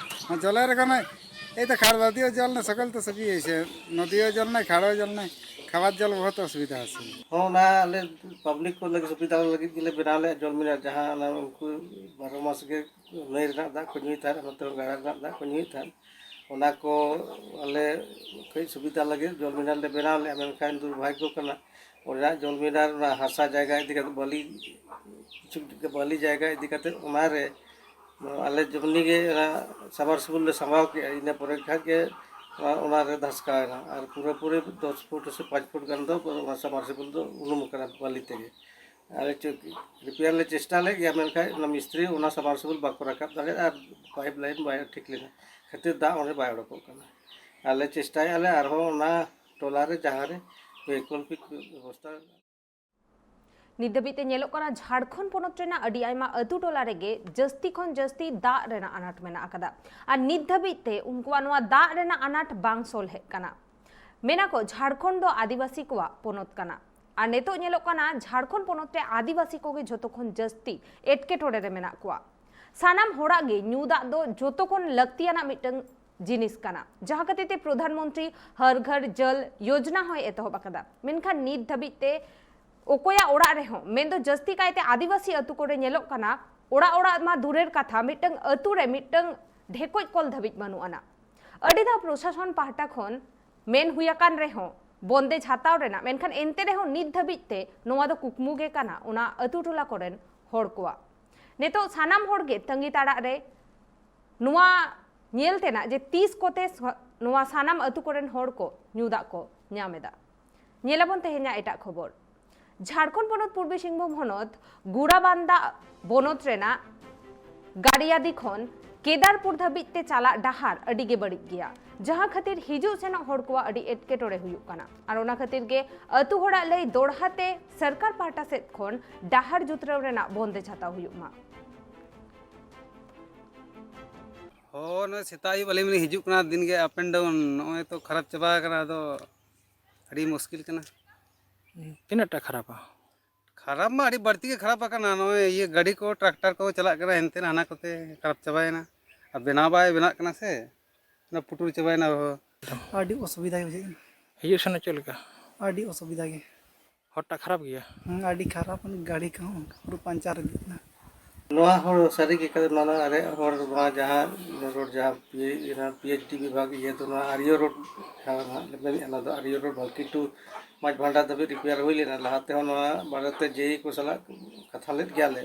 আর জলের এখানে এই তো খাল নদীও জল না, সকল তো সবই হয়েছে, নদীও জল নাই, খালও জল নাই, খাবার জল বহুত অসুবিধা আছে। ᱦᱚᱸ, ᱚᱱᱟ ᱟᱞᱮ ᱯᱟᱵᱽᱞᱤᱠ ᱠᱚ ᱞᱟᱹᱜᱤᱫ ᱥᱩᱵᱤᱫᱷᱟ ᱞᱟᱹᱜᱤᱫ ᱜᱮᱞᱮ ᱵᱮᱱᱟᱣ ᱞᱮᱫᱼᱟ ᱡᱚᱞ ᱢᱤᱱᱟᱨ, ᱡᱟᱦᱟᱸ ᱚᱱᱟ ᱩᱱᱠᱩ ᱵᱟᱨᱚ ᱢᱟᱥ ᱜᱮ ᱱᱟᱹᱭ ᱨᱮᱱᱟᱜ ᱫᱟᱜ ᱠᱚ ᱧᱩᱭ ᱛᱟᱦᱮᱸᱫ, ᱱᱚᱛᱮ ᱦᱚᱸ ᱜᱟᱰᱟ ᱨᱮᱱᱟᱜ ᱫᱟᱜ ᱠᱚ ᱧᱩᱭᱮᱫ ᱛᱟᱦᱮᱸᱫ᱾ ᱚᱱᱟ ᱠᱚ ᱟᱞᱮ ᱠᱟᱹᱡ ᱥᱩᱵᱤᱫᱷᱟ ᱞᱟᱹᱜᱤᱫ ᱡᱚᱞ ᱢᱤᱱᱟᱨ ᱞᱮ ᱵᱮᱱᱟᱣ ᱞᱮᱫᱼᱟ, ᱢᱮᱱᱠᱷᱟᱱ ᱫᱩᱨᱵᱷᱟᱜᱽᱜᱚ ᱠᱟᱱᱟ, ᱚᱸᱰᱮᱱᱟᱜ ᱡᱚᱞ ᱢᱤᱱᱟᱨ ᱚᱱᱟ ᱦᱟᱥᱟ ᱡᱟᱭᱜᱟ ᱤᱫᱤ ᱠᱟᱛᱮ, ᱵᱟᱹᱞᱤ, ᱠᱤᱪᱷᱩ ᱵᱟᱹᱞᱤ ᱡᱟᱭᱜᱟ ᱤᱫᱤ ᱠᱟᱛᱮ ᱚᱱᱟᱨᱮ ᱟᱞᱮ ᱡᱮᱢᱱᱤ ᱜᱮ ᱚᱱᱟ ᱥᱟᱵᱢᱟᱨᱥᱤᱵᱚᱞ ᱞᱮ ᱥᱟᱢᱵᱟᱣ ᱠᱮᱜᱼᱟ, ᱤᱱᱟᱹ ᱯᱚᱨᱮ ᱠᱷᱟᱱ ᱜᱮ ᱚᱱᱟ, ᱚᱱᱟᱨᱮ ᱫᱷᱟᱥᱠᱟᱣ ᱮᱱᱟ ᱟᱨ ᱯᱩᱨᱟᱹᱯᱩᱨᱤ ᱫᱚᱥ ᱯᱷᱩᱴ ᱥᱮ ᱯᱟᱸᱪ ᱯᱷᱩᱴ ᱜᱟᱱ ᱫᱚ ᱚᱱᱟ ᱥᱟᱵᱢᱟᱨᱥᱤᱵᱚᱞ ᱫᱚ ᱩᱱᱩᱢ ᱟᱠᱟᱱᱟ ᱵᱟᱹᱞᱤ ᱛᱮᱜᱮ᱾ ᱟᱞᱮ ᱪᱮᱫ ᱨᱤᱯᱮᱭᱟᱨ ᱞᱮ ᱪᱮᱥᱴᱟ ᱞᱮᱫ ᱜᱮᱭᱟ, ᱢᱮᱱᱠᱷᱟᱱ ᱚᱱᱟ ᱢᱤᱥᱛᱨᱤ ᱚᱱᱟ ᱥᱟᱵᱢᱟᱨᱥᱤᱵᱚᱞ ᱵᱟᱠᱚ ᱨᱟᱠᱟᱵ ᱫᱟᱲᱮᱭᱟᱫᱟ ᱟᱨ ᱯᱟᱭᱤᱯ ᱞᱟᱭᱤᱱ ᱵᱟᱭ ᱴᱷᱤᱠ ᱞᱮᱱᱟ ᱠᱷᱟᱹᱛᱤᱨ ᱫᱟᱜ ᱚᱸᱰᱮ ᱵᱟᱭ ᱚᱰᱚᱠᱚᱜ ᱠᱟᱱᱟ᱾ ᱟᱞᱮ ᱪᱮᱥᱴᱟᱭᱮᱫᱼᱟ ᱞᱮ ᱟᱨᱦᱚᱸ ᱚᱱᱟ ᱴᱚᱞᱟ ᱨᱮ ᱡᱟᱦᱟᱸ ᱨᱮ ᱵᱳᱭᱠᱚᱞᱯᱤᱠ ᱵᱮᱵᱚᱥᱛᱷᱟ᱾ ᱱᱤᱛ ᱫᱷᱟᱹᱵᱤᱡ ᱛᱮ ᱧᱮᱞᱚᱜ ᱠᱟᱱᱟ, ᱡᱷᱟᱲᱠᱷᱚᱸᱰ ᱯᱚᱱᱚᱛ ᱨᱮᱱᱟᱜ ᱟᱹᱰᱤ ᱟᱭᱢᱟ ᱟᱹᱛᱩ ᱴᱚᱞᱟ ᱨᱮᱜᱮ ᱡᱟᱹᱥᱛᱤ ᱠᱷᱚᱱ ᱡᱟᱹᱥᱛᱤ ᱫᱟᱜ ᱨᱮᱱᱟᱜ ᱟᱱᱟᱴ ᱢᱮᱱᱟᱜ ᱟᱠᱟᱫᱟ᱾ ᱟᱨ ᱱᱤᱛ ᱫᱷᱟᱹᱵᱤᱡ ᱛᱮ ᱩᱱᱠᱩᱣᱟᱜ ᱱᱚᱣᱟ ᱫᱟᱜ ᱨᱮᱱᱟᱜ ᱟᱱᱟᱴ ᱵᱟᱝ ᱥᱚᱞᱦᱮᱜ ᱠᱟᱱᱟ᱾ ᱢᱮᱱᱟ ᱠᱚ, ᱡᱷᱟᱲᱠᱷᱚᱸᱰ ᱫᱚ ᱟᱹᱫᱤᱵᱟᱹᱥᱤ ᱠᱚᱣᱟᱜ ᱯᱚᱱᱚᱛ ᱠᱟᱱᱟ᱾ ᱟᱨ ᱱᱤᱛᱚᱜ ᱧᱮᱞᱚᱜ ᱠᱟᱱᱟ, ᱡᱷᱟᱲᱠᱷᱚᱸᱰ ᱯᱚᱱᱚᱛ ᱨᱮ ᱟᱹᱫᱤᱵᱟᱹᱥᱤ ᱠᱚᱜᱮ ᱡᱷᱚᱛᱚ ᱠᱷᱚᱱ ᱡᱟᱹᱥᱛᱤ ᱮᱴᱠᱮᱴᱚᱬᱮ ᱨᱮ ᱢᱮᱱᱟᱜ ᱠᱚᱣᱟ᱾ ᱥᱟᱱᱟᱢ ᱦᱚᱲᱟᱜ ᱜᱮ ᱧᱩ ᱫᱟᱜ ᱫᱚ ᱡᱷᱚᱛᱚ ᱠᱷᱚᱱ ᱞᱟᱹᱠᱛᱤᱭᱟᱱᱟᱜ ᱢᱤᱫᱴᱟᱝ ᱡᱤᱱᱤᱥ ᱠᱟᱱᱟ, ᱡᱟᱦᱟᱸ ᱠᱷᱟᱹᱛᱤᱨ ᱛᱮ ᱯᱨᱚᱫᱷᱟᱱ ᱢᱚᱱᱛᱨᱤ ᱦᱟᱨ ᱜᱷᱟᱨ ᱡᱚᱞ ᱭᱳᱡᱽᱱᱟ ᱦᱚᱸᱭ ᱮᱛᱚᱦᱚᱵ ᱟᱠᱟᱫᱟ᱾ ᱢᱮᱱᱠᱷᱟᱱ ᱱᱤᱛ ᱫᱷᱟᱹᱵᱤᱡ ᱛᱮ ᱚᱠᱚᱭᱟᱜ ᱚᱲᱟᱜ ᱨᱮᱦᱚᱸ, ᱢᱮᱱᱫᱚ ᱡᱟᱹᱥᱛᱤ ᱠᱟᱭᱛᱮ ᱟᱹᱫᱤᱵᱟᱹᱥᱤ ᱟᱹᱛᱩ ᱠᱚᱨᱮ ᱧᱮᱞᱚᱜ ᱠᱟᱱᱟ, ᱚᱲᱟᱜ ᱚᱲᱟᱜ ᱢᱟ ᱫᱩᱨᱮᱨ ᱠᱟᱛᱷᱟ, ᱢᱤᱫᱴᱟᱝ ᱟᱹᱛᱩ ᱨᱮ ᱢᱤᱫᱴᱟᱝ ᱰᱷᱮᱠᱚᱡ ᱠᱚᱞ ᱫᱷᱟᱹᱵᱤᱡ ᱵᱟᱹᱱᱩᱜ ᱟᱱᱟ᱾ ᱟᱹᱰᱤ ᱫᱷᱟᱣ ᱯᱨᱚᱥᱟᱥᱚᱱ ᱯᱟᱦᱴᱟ ᱠᱷᱚᱱ ᱢᱮᱱ ᱦᱩᱭ ᱟᱠᱟᱱ ᱨᱮᱦᱚᱸ ᱵᱚᱱᱫᱮᱡᱽ ᱦᱟᱛᱟᱣ ᱨᱮᱱᱟᱜ, ᱢᱮᱱᱠᱷᱟᱱ ᱮᱱᱛᱮ ᱨᱮᱦᱚᱸ ᱱᱤᱛ ᱫᱷᱟᱹᱵᱤᱡ ᱛᱮ ᱱᱚᱣᱟ ᱫᱚ ᱠᱩᱠᱢᱩ ᱜᱮ ᱠᱟᱱᱟ ᱚᱱᱟ ᱟᱹᱛᱩ ᱴᱚᱞᱟ ᱠᱚᱨᱮᱱ ᱦᱚᱲ ᱠᱚᱣᱟᱜ᱾ ᱱᱤᱛᱚᱜ ᱥᱟᱱᱟᱢ ᱦᱚᱲ ᱜᱮ ᱛᱟᱺᱜᱤ ᱛᱟᱲᱟᱜ ᱨᱮ ᱱᱚᱣᱟ ᱧᱮᱞ ᱛᱮᱱᱟᱜ ᱡᱮ ᱛᱤᱥ ᱠᱚᱛᱮ ᱥᱚ-, ᱱᱚᱣᱟ ᱥᱟᱱᱟᱢ ᱟᱹᱛᱩ ᱠᱚᱨᱮᱱ ᱦᱚᱲ ᱠᱚ ᱧᱩ ᱫᱟᱜ ᱠᱚ ᱧᱟᱢ ᱮᱫᱟ᱾ ᱧᱮᱞᱟᱵᱚᱱ ᱛᱮᱦᱮᱧᱟᱜ ᱮᱴᱟᱜ ᱠᱷᱚᱵᱚᱨ᱾ ᱡᱷᱟᱲᱠᱷᱚᱸᱰ ᱯᱚᱱᱚᱛ ᱯᱩᱨᱵᱤ ᱥᱤᱝᱵᱷᱩᱢ ᱦᱚᱱᱚᱛ ᱜᱩᱲᱟᱵᱟᱱᱫᱟ ᱵᱚᱱᱚᱛ ᱨᱮᱱᱟᱜ ᱜᱟᱲᱤᱭᱟᱫᱤ ᱠᱷᱚᱱ ᱠᱮᱫᱟᱨᱯᱩᱨ ᱫᱷᱟᱹᱵᱤᱡ ᱛᱮ ᱪᱟᱞᱟᱜ ᱰᱟᱦᱟᱨ ᱟᱹᱰᱤ ᱜᱮ ᱵᱟᱹᱲᱤᱡ ᱜᱮᱭᱟ, ᱡᱟᱦᱟᱸ ᱠᱷᱟᱹᱛᱤᱨ ᱦᱤᱡᱩᱜ ᱥᱮᱱᱚᱜ ᱦᱚᱲ ᱠᱚᱣᱟᱜ ᱟᱹᱰᱤ ᱮᱴᱠᱮᱴᱚᱬᱮ ᱦᱩᱭᱩᱜ ᱠᱟᱱᱟ᱾ ᱟᱨ ᱚᱱᱟ ᱠᱷᱟᱹᱛᱤᱨ ᱜᱮ ᱟᱹᱛᱩ ᱦᱚᱲᱟᱜ ᱞᱟᱹᱭ ᱫᱚᱲᱦᱟ ᱛᱮ ᱥᱚᱨᱠᱟᱨ ᱯᱟᱦᱴᱟ ᱥᱮᱫ ᱠᱷᱚᱱ ᱰᱟᱦᱟᱨ ᱡᱩᱛᱨᱟᱹᱣ ᱨᱮᱱᱟᱜ ᱵᱚᱱᱫᱮᱡ ᱦᱟᱛᱟᱣ ᱦᱩᱭᱩᱜ ᱢᱟ᱾ ᱦᱳᱭ, ᱱᱚᱜᱼᱚᱭ ᱥᱮᱛᱟᱜ ᱟᱹᱭᱩᱵ ᱟᱹᱞᱤᱧ ᱞᱤᱧ ᱦᱤᱡᱩᱜ ᱠᱟᱱᱟ, ᱫᱤᱱ ᱜᱮ up and down᱾ ᱱᱚᱜᱼᱚᱭ ᱛᱚ ᱠᱷᱟᱨᱟᱯ ᱪᱟᱵᱟ ᱟᱠᱟᱱᱟ, ᱟᱫᱚ ᱟᱹᱰᱤ ᱢᱩᱥᱠᱤᱞ ᱠᱟᱱᱟ᱾ ᱛᱤᱱᱟᱹᱜ ᱴᱟ ᱠᱷᱟᱨᱟᱯᱟ? ᱠᱷᱟᱨᱟᱯ ᱢᱟ ᱟᱹᱰᱤ ᱵᱟᱹᱲᱛᱤ ᱜᱮ ᱠᱷᱟᱨᱟᱯ ᱟᱠᱟᱱᱟ᱾ ᱱᱚᱜᱼᱚᱭ ᱤᱭᱟᱹ ᱜᱟᱹᱰᱤ ᱠᱚ, ᱴᱨᱟᱠᱴᱟᱨ ᱠᱚ ᱪᱟᱞᱟᱜ ᱠᱟᱱᱟ, ᱦᱟᱱᱛᱮ ᱦᱟᱱᱟ ᱠᱚᱛᱮ ᱠᱷᱟᱨᱟᱯ ᱪᱟᱵᱟᱭᱮᱱᱟ᱾ ᱟᱨ ᱵᱮᱱᱟᱣ ᱵᱟᱭ ᱵᱮᱱᱟᱜ ᱠᱟᱱᱟ ᱥᱮ, ᱚᱱᱟ ᱯᱩᱴᱩᱨ ᱪᱟᱵᱟᱭᱮᱱᱟ ᱟᱨᱦᱚᱸ᱾ ᱟᱹᱰᱤ ᱚᱥᱩᱵᱤᱫᱷᱟ ᱜᱮ ᱵᱩᱡᱷᱟᱹᱜ ᱠᱟᱱᱟ᱾ ᱦᱤᱡᱩᱜ ᱥᱮᱱᱚᱜ ᱪᱮᱫ ᱞᱮᱠᱟ? ᱟᱹᱰᱤ ᱚᱥᱩᱵᱤᱫᱷᱟ ᱜᱮ᱾ ᱦᱚᱨᱴᱟ ᱠᱷᱟᱨᱟᱯ ᱜᱮᱭᱟ? ᱦᱮᱸ, ᱟᱹᱰᱤ ᱠᱷᱟᱨᱟᱯ, ᱜᱟᱹᱰᱤ ᱠᱚᱦᱚᱸ ᱚᱱᱠᱟ ᱯᱩᱨᱟᱹ ᱯᱟᱧᱪᱟᱨ ᱤᱫᱤᱜ ᱠᱟᱱᱟ᱾ ᱱᱚᱣᱟ ᱦᱚᱸ ᱥᱟᱹᱨᱤ ᱜᱮ ᱠᱟᱱᱟ, ᱱᱚᱣᱟ ᱟᱞᱮ ᱦᱚᱲ ᱱᱚᱣᱟ ᱡᱟᱦᱟᱸ ᱨᱳᱰ, ᱡᱟᱦᱟᱸ ᱯᱤ-, ᱚᱱᱟ ᱯᱤ ᱮᱭᱤᱪ ᱰᱤ ᱵᱤᱵᱷᱟᱜᱽ ᱤᱭᱟᱹ ᱫᱚ ᱱᱚᱣᱟ ᱟᱨ ᱤᱭᱳ ᱨᱳᱰ ᱡᱟᱦᱟᱸ ᱱᱟᱦᱟᱜ ᱞᱮ ᱢᱮᱱᱮᱫᱼᱟ, ᱚᱱᱟ ᱫᱚ ᱟᱨ ᱤᱭᱳ ᱨᱳᱰ ᱵᱷᱟᱞᱠᱤ ᱴᱩ ᱢᱟᱪ ᱵᱷᱟᱱᱰᱟᱨ ᱫᱷᱟᱹᱵᱤᱡ ᱨᱤᱯᱮᱭᱟᱨ ᱦᱩᱭ ᱞᱮᱱᱟ᱾ ᱞᱟᱦᱟ ᱛᱮᱦᱚᱸ ᱱᱚᱣᱟ ᱵᱟᱨᱮᱛᱮ ᱡᱮ ᱤ ᱠᱚ ᱥᱟᱞᱟᱜ ᱠᱟᱛᱷᱟ ᱞᱮᱫ ᱜᱮᱭᱟᱞᱮ,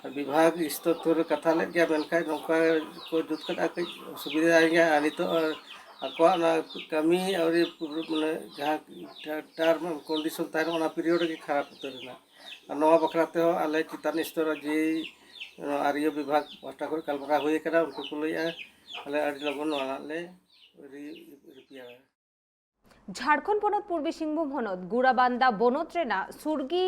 ᱟᱨ ᱵᱤᱵᱷᱟᱜᱽ ᱥᱛᱚᱨ ᱛᱷᱚᱨ ᱨᱮ ᱠᱟᱛᱷᱟ ᱞᱮᱫ ᱜᱮᱭᱟ, ᱢᱮᱱᱠᱷᱟᱱ ᱱᱚᱝᱠᱟ ᱠᱚ ᱡᱩᱛ ᱠᱟᱜᱼᱟ, ᱠᱟᱹᱡ ᱚᱥᱩᱵᱤᱫᱷᱟ ᱜᱮᱭᱟ᱾ ᱟᱨ ᱱᱤᱛᱚᱜ ᱟᱠᱚᱣᱟᱜ ᱚᱱᱟ ᱠᱟᱹᱢᱤ ᱟᱹᱣᱨᱤ ᱯᱩᱨᱟᱹ, ᱢᱟᱱᱮ ᱡᱟᱦᱟᱸ ᱴᱟᱨᱢ ᱠᱚᱱᱰᱤᱥᱚᱱ ᱛᱟᱦᱮᱱᱟ, ᱚᱱᱟ ᱯᱤᱨᱤᱭᱳᱰ ᱨᱮᱜᱮ ᱠᱷᱟᱨᱟᱯ ᱩᱛᱟᱹᱨ ᱮᱱᱟ᱾ ᱟᱨ ᱱᱚᱣᱟ ᱵᱟᱠᱷᱨᱟ ᱛᱮᱦᱚᱸ ᱟᱞᱮ ᱪᱮᱛᱟᱱ ᱥᱛᱚᱨ ᱨᱮ ᱡᱮ ᱱᱚᱣᱟ ᱟᱨ ᱤᱭᱳ ᱵᱤᱵᱷᱟᱜᱽ ᱯᱟᱦᱴᱟ ᱠᱷᱚᱱ ᱜᱟᱞᱢᱟᱨᱟᱣ ᱦᱩᱭ ᱟᱠᱟᱱᱟ, ᱩᱱᱠᱩ ᱠᱚ ᱞᱟᱹᱭᱮᱫᱼᱟ ᱟᱞᱮ ᱟᱹᱰᱤ ᱞᱚᱜᱚᱱ ᱱᱚᱣᱟ ᱦᱟᱸᱜ ᱞᱮ ᱨᱤ-, ᱨᱤᱯᱮᱭᱟᱨᱟ᱾ ᱡᱷᱟᱲᱠᱷᱚᱸᱰ ᱯᱚᱱᱚᱛ ᱯᱩᱨᱵᱤ ᱥᱤᱝᱵᱷᱩᱢ ᱦᱚᱱᱚᱛ ᱜᱩᱲᱟᱵᱟᱱᱫᱟ ᱵᱚᱱᱚᱛ ᱨᱮᱱᱟᱜ ᱥᱩᱨᱜᱤ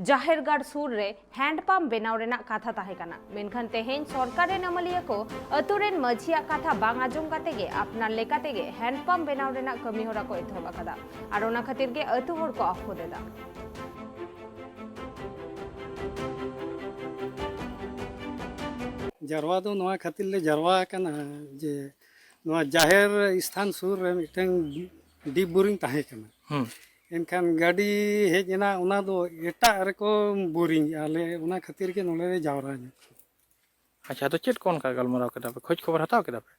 ᱡᱟᱦᱮᱨ ᱜᱟᱲ ᱥᱩᱨ ᱨᱮ ᱦᱮᱱᱰ ᱯᱟᱢᱯ ᱵᱮᱱᱟᱣ ᱨᱮᱱᱟᱜ ᱠᱟᱛᱷᱟ ᱛᱟᱦᱮᱸ ᱠᱟᱱᱟ, ᱢᱮᱱᱠᱷᱟᱱ ᱛᱮᱦᱮᱧ ᱥᱚᱨᱠᱟᱨ ᱨᱮᱱ ᱟᱹᱢᱟᱹᱞᱤᱭᱟᱹ ᱠᱚ ᱟᱹᱛᱩ ᱨᱮᱱ ᱢᱟᱹᱡᱷᱤᱭᱟᱜ ᱠᱟᱛᱷᱟ ᱵᱟᱝ ᱟᱸᱡᱚᱢ ᱠᱟᱛᱮ ᱜᱮ ᱟᱯᱱᱟᱨ ᱞᱮᱠᱟ ᱛᱮᱜᱮ ᱦᱮᱱᱰ ᱯᱟᱢᱯ ᱵᱮᱱᱟᱣ ᱨᱮᱱᱟᱜ ᱠᱟᱹᱢᱤ ᱦᱚᱨᱟ ᱠᱚ ᱮᱛᱚᱦᱚᱵ ᱟᱠᱟᱫᱟ᱾ ᱟᱨ ᱚᱱᱟ ᱠᱷᱟᱹᱛᱤᱨ ᱜᱮ ᱟᱹᱛᱩ ᱦᱚᱲ ᱠᱚ ᱟᱯᱷᱚᱫ ᱮᱫᱟ᱾ ᱡᱟᱨᱣᱟ ᱫᱚ ᱱᱚᱣᱟ ᱠᱷᱟᱹᱛᱤᱨ ᱞᱮ ᱡᱟᱨᱣᱟ ᱟᱠᱟᱱᱟ ᱡᱮ ᱱᱚᱣᱟ ᱡᱟᱦᱮᱨ ᱥᱛᱷᱟᱱ ᱥᱩᱨ ᱨᱮ ᱢᱤᱫᱴᱟᱝ ᱰᱤᱯ ᱵᱳᱨᱤᱝ ᱛᱟᱦᱮᱸ ᱠᱟᱱᱟ᱾ ᱦᱩᱸ᱾ ᱮᱱᱠᱷᱟᱱ ᱜᱟᱹᱰᱤ ᱦᱮᱡ ᱮᱱᱟ, ᱚᱱᱟ ᱫᱚ ᱮᱴᱟᱜ ᱨᱮᱠᱚ ᱵᱳᱨᱤᱝ ᱮᱫᱼᱟ, ᱟᱞᱮ ᱚᱱᱟ ᱠᱷᱟᱹᱛᱤᱨ ᱜᱮ ᱱᱚᱰᱮ ᱞᱮ ᱡᱟᱣᱨᱟ ᱧᱚᱜ ᱠᱟᱱᱟ᱾ ᱟᱪᱪᱷᱟ, ᱟᱫᱚ ᱪᱮᱫ ᱠᱚ ᱚᱱᱠᱟ ᱜᱟᱞᱢᱟᱨᱟᱣ ᱠᱮᱫᱟ ᱯᱮ? ᱠᱷᱳᱡᱽ ᱠᱷᱚᱵᱚᱨ ᱦᱟᱛᱟᱣ ᱠᱮᱫᱟ ᱯᱮ?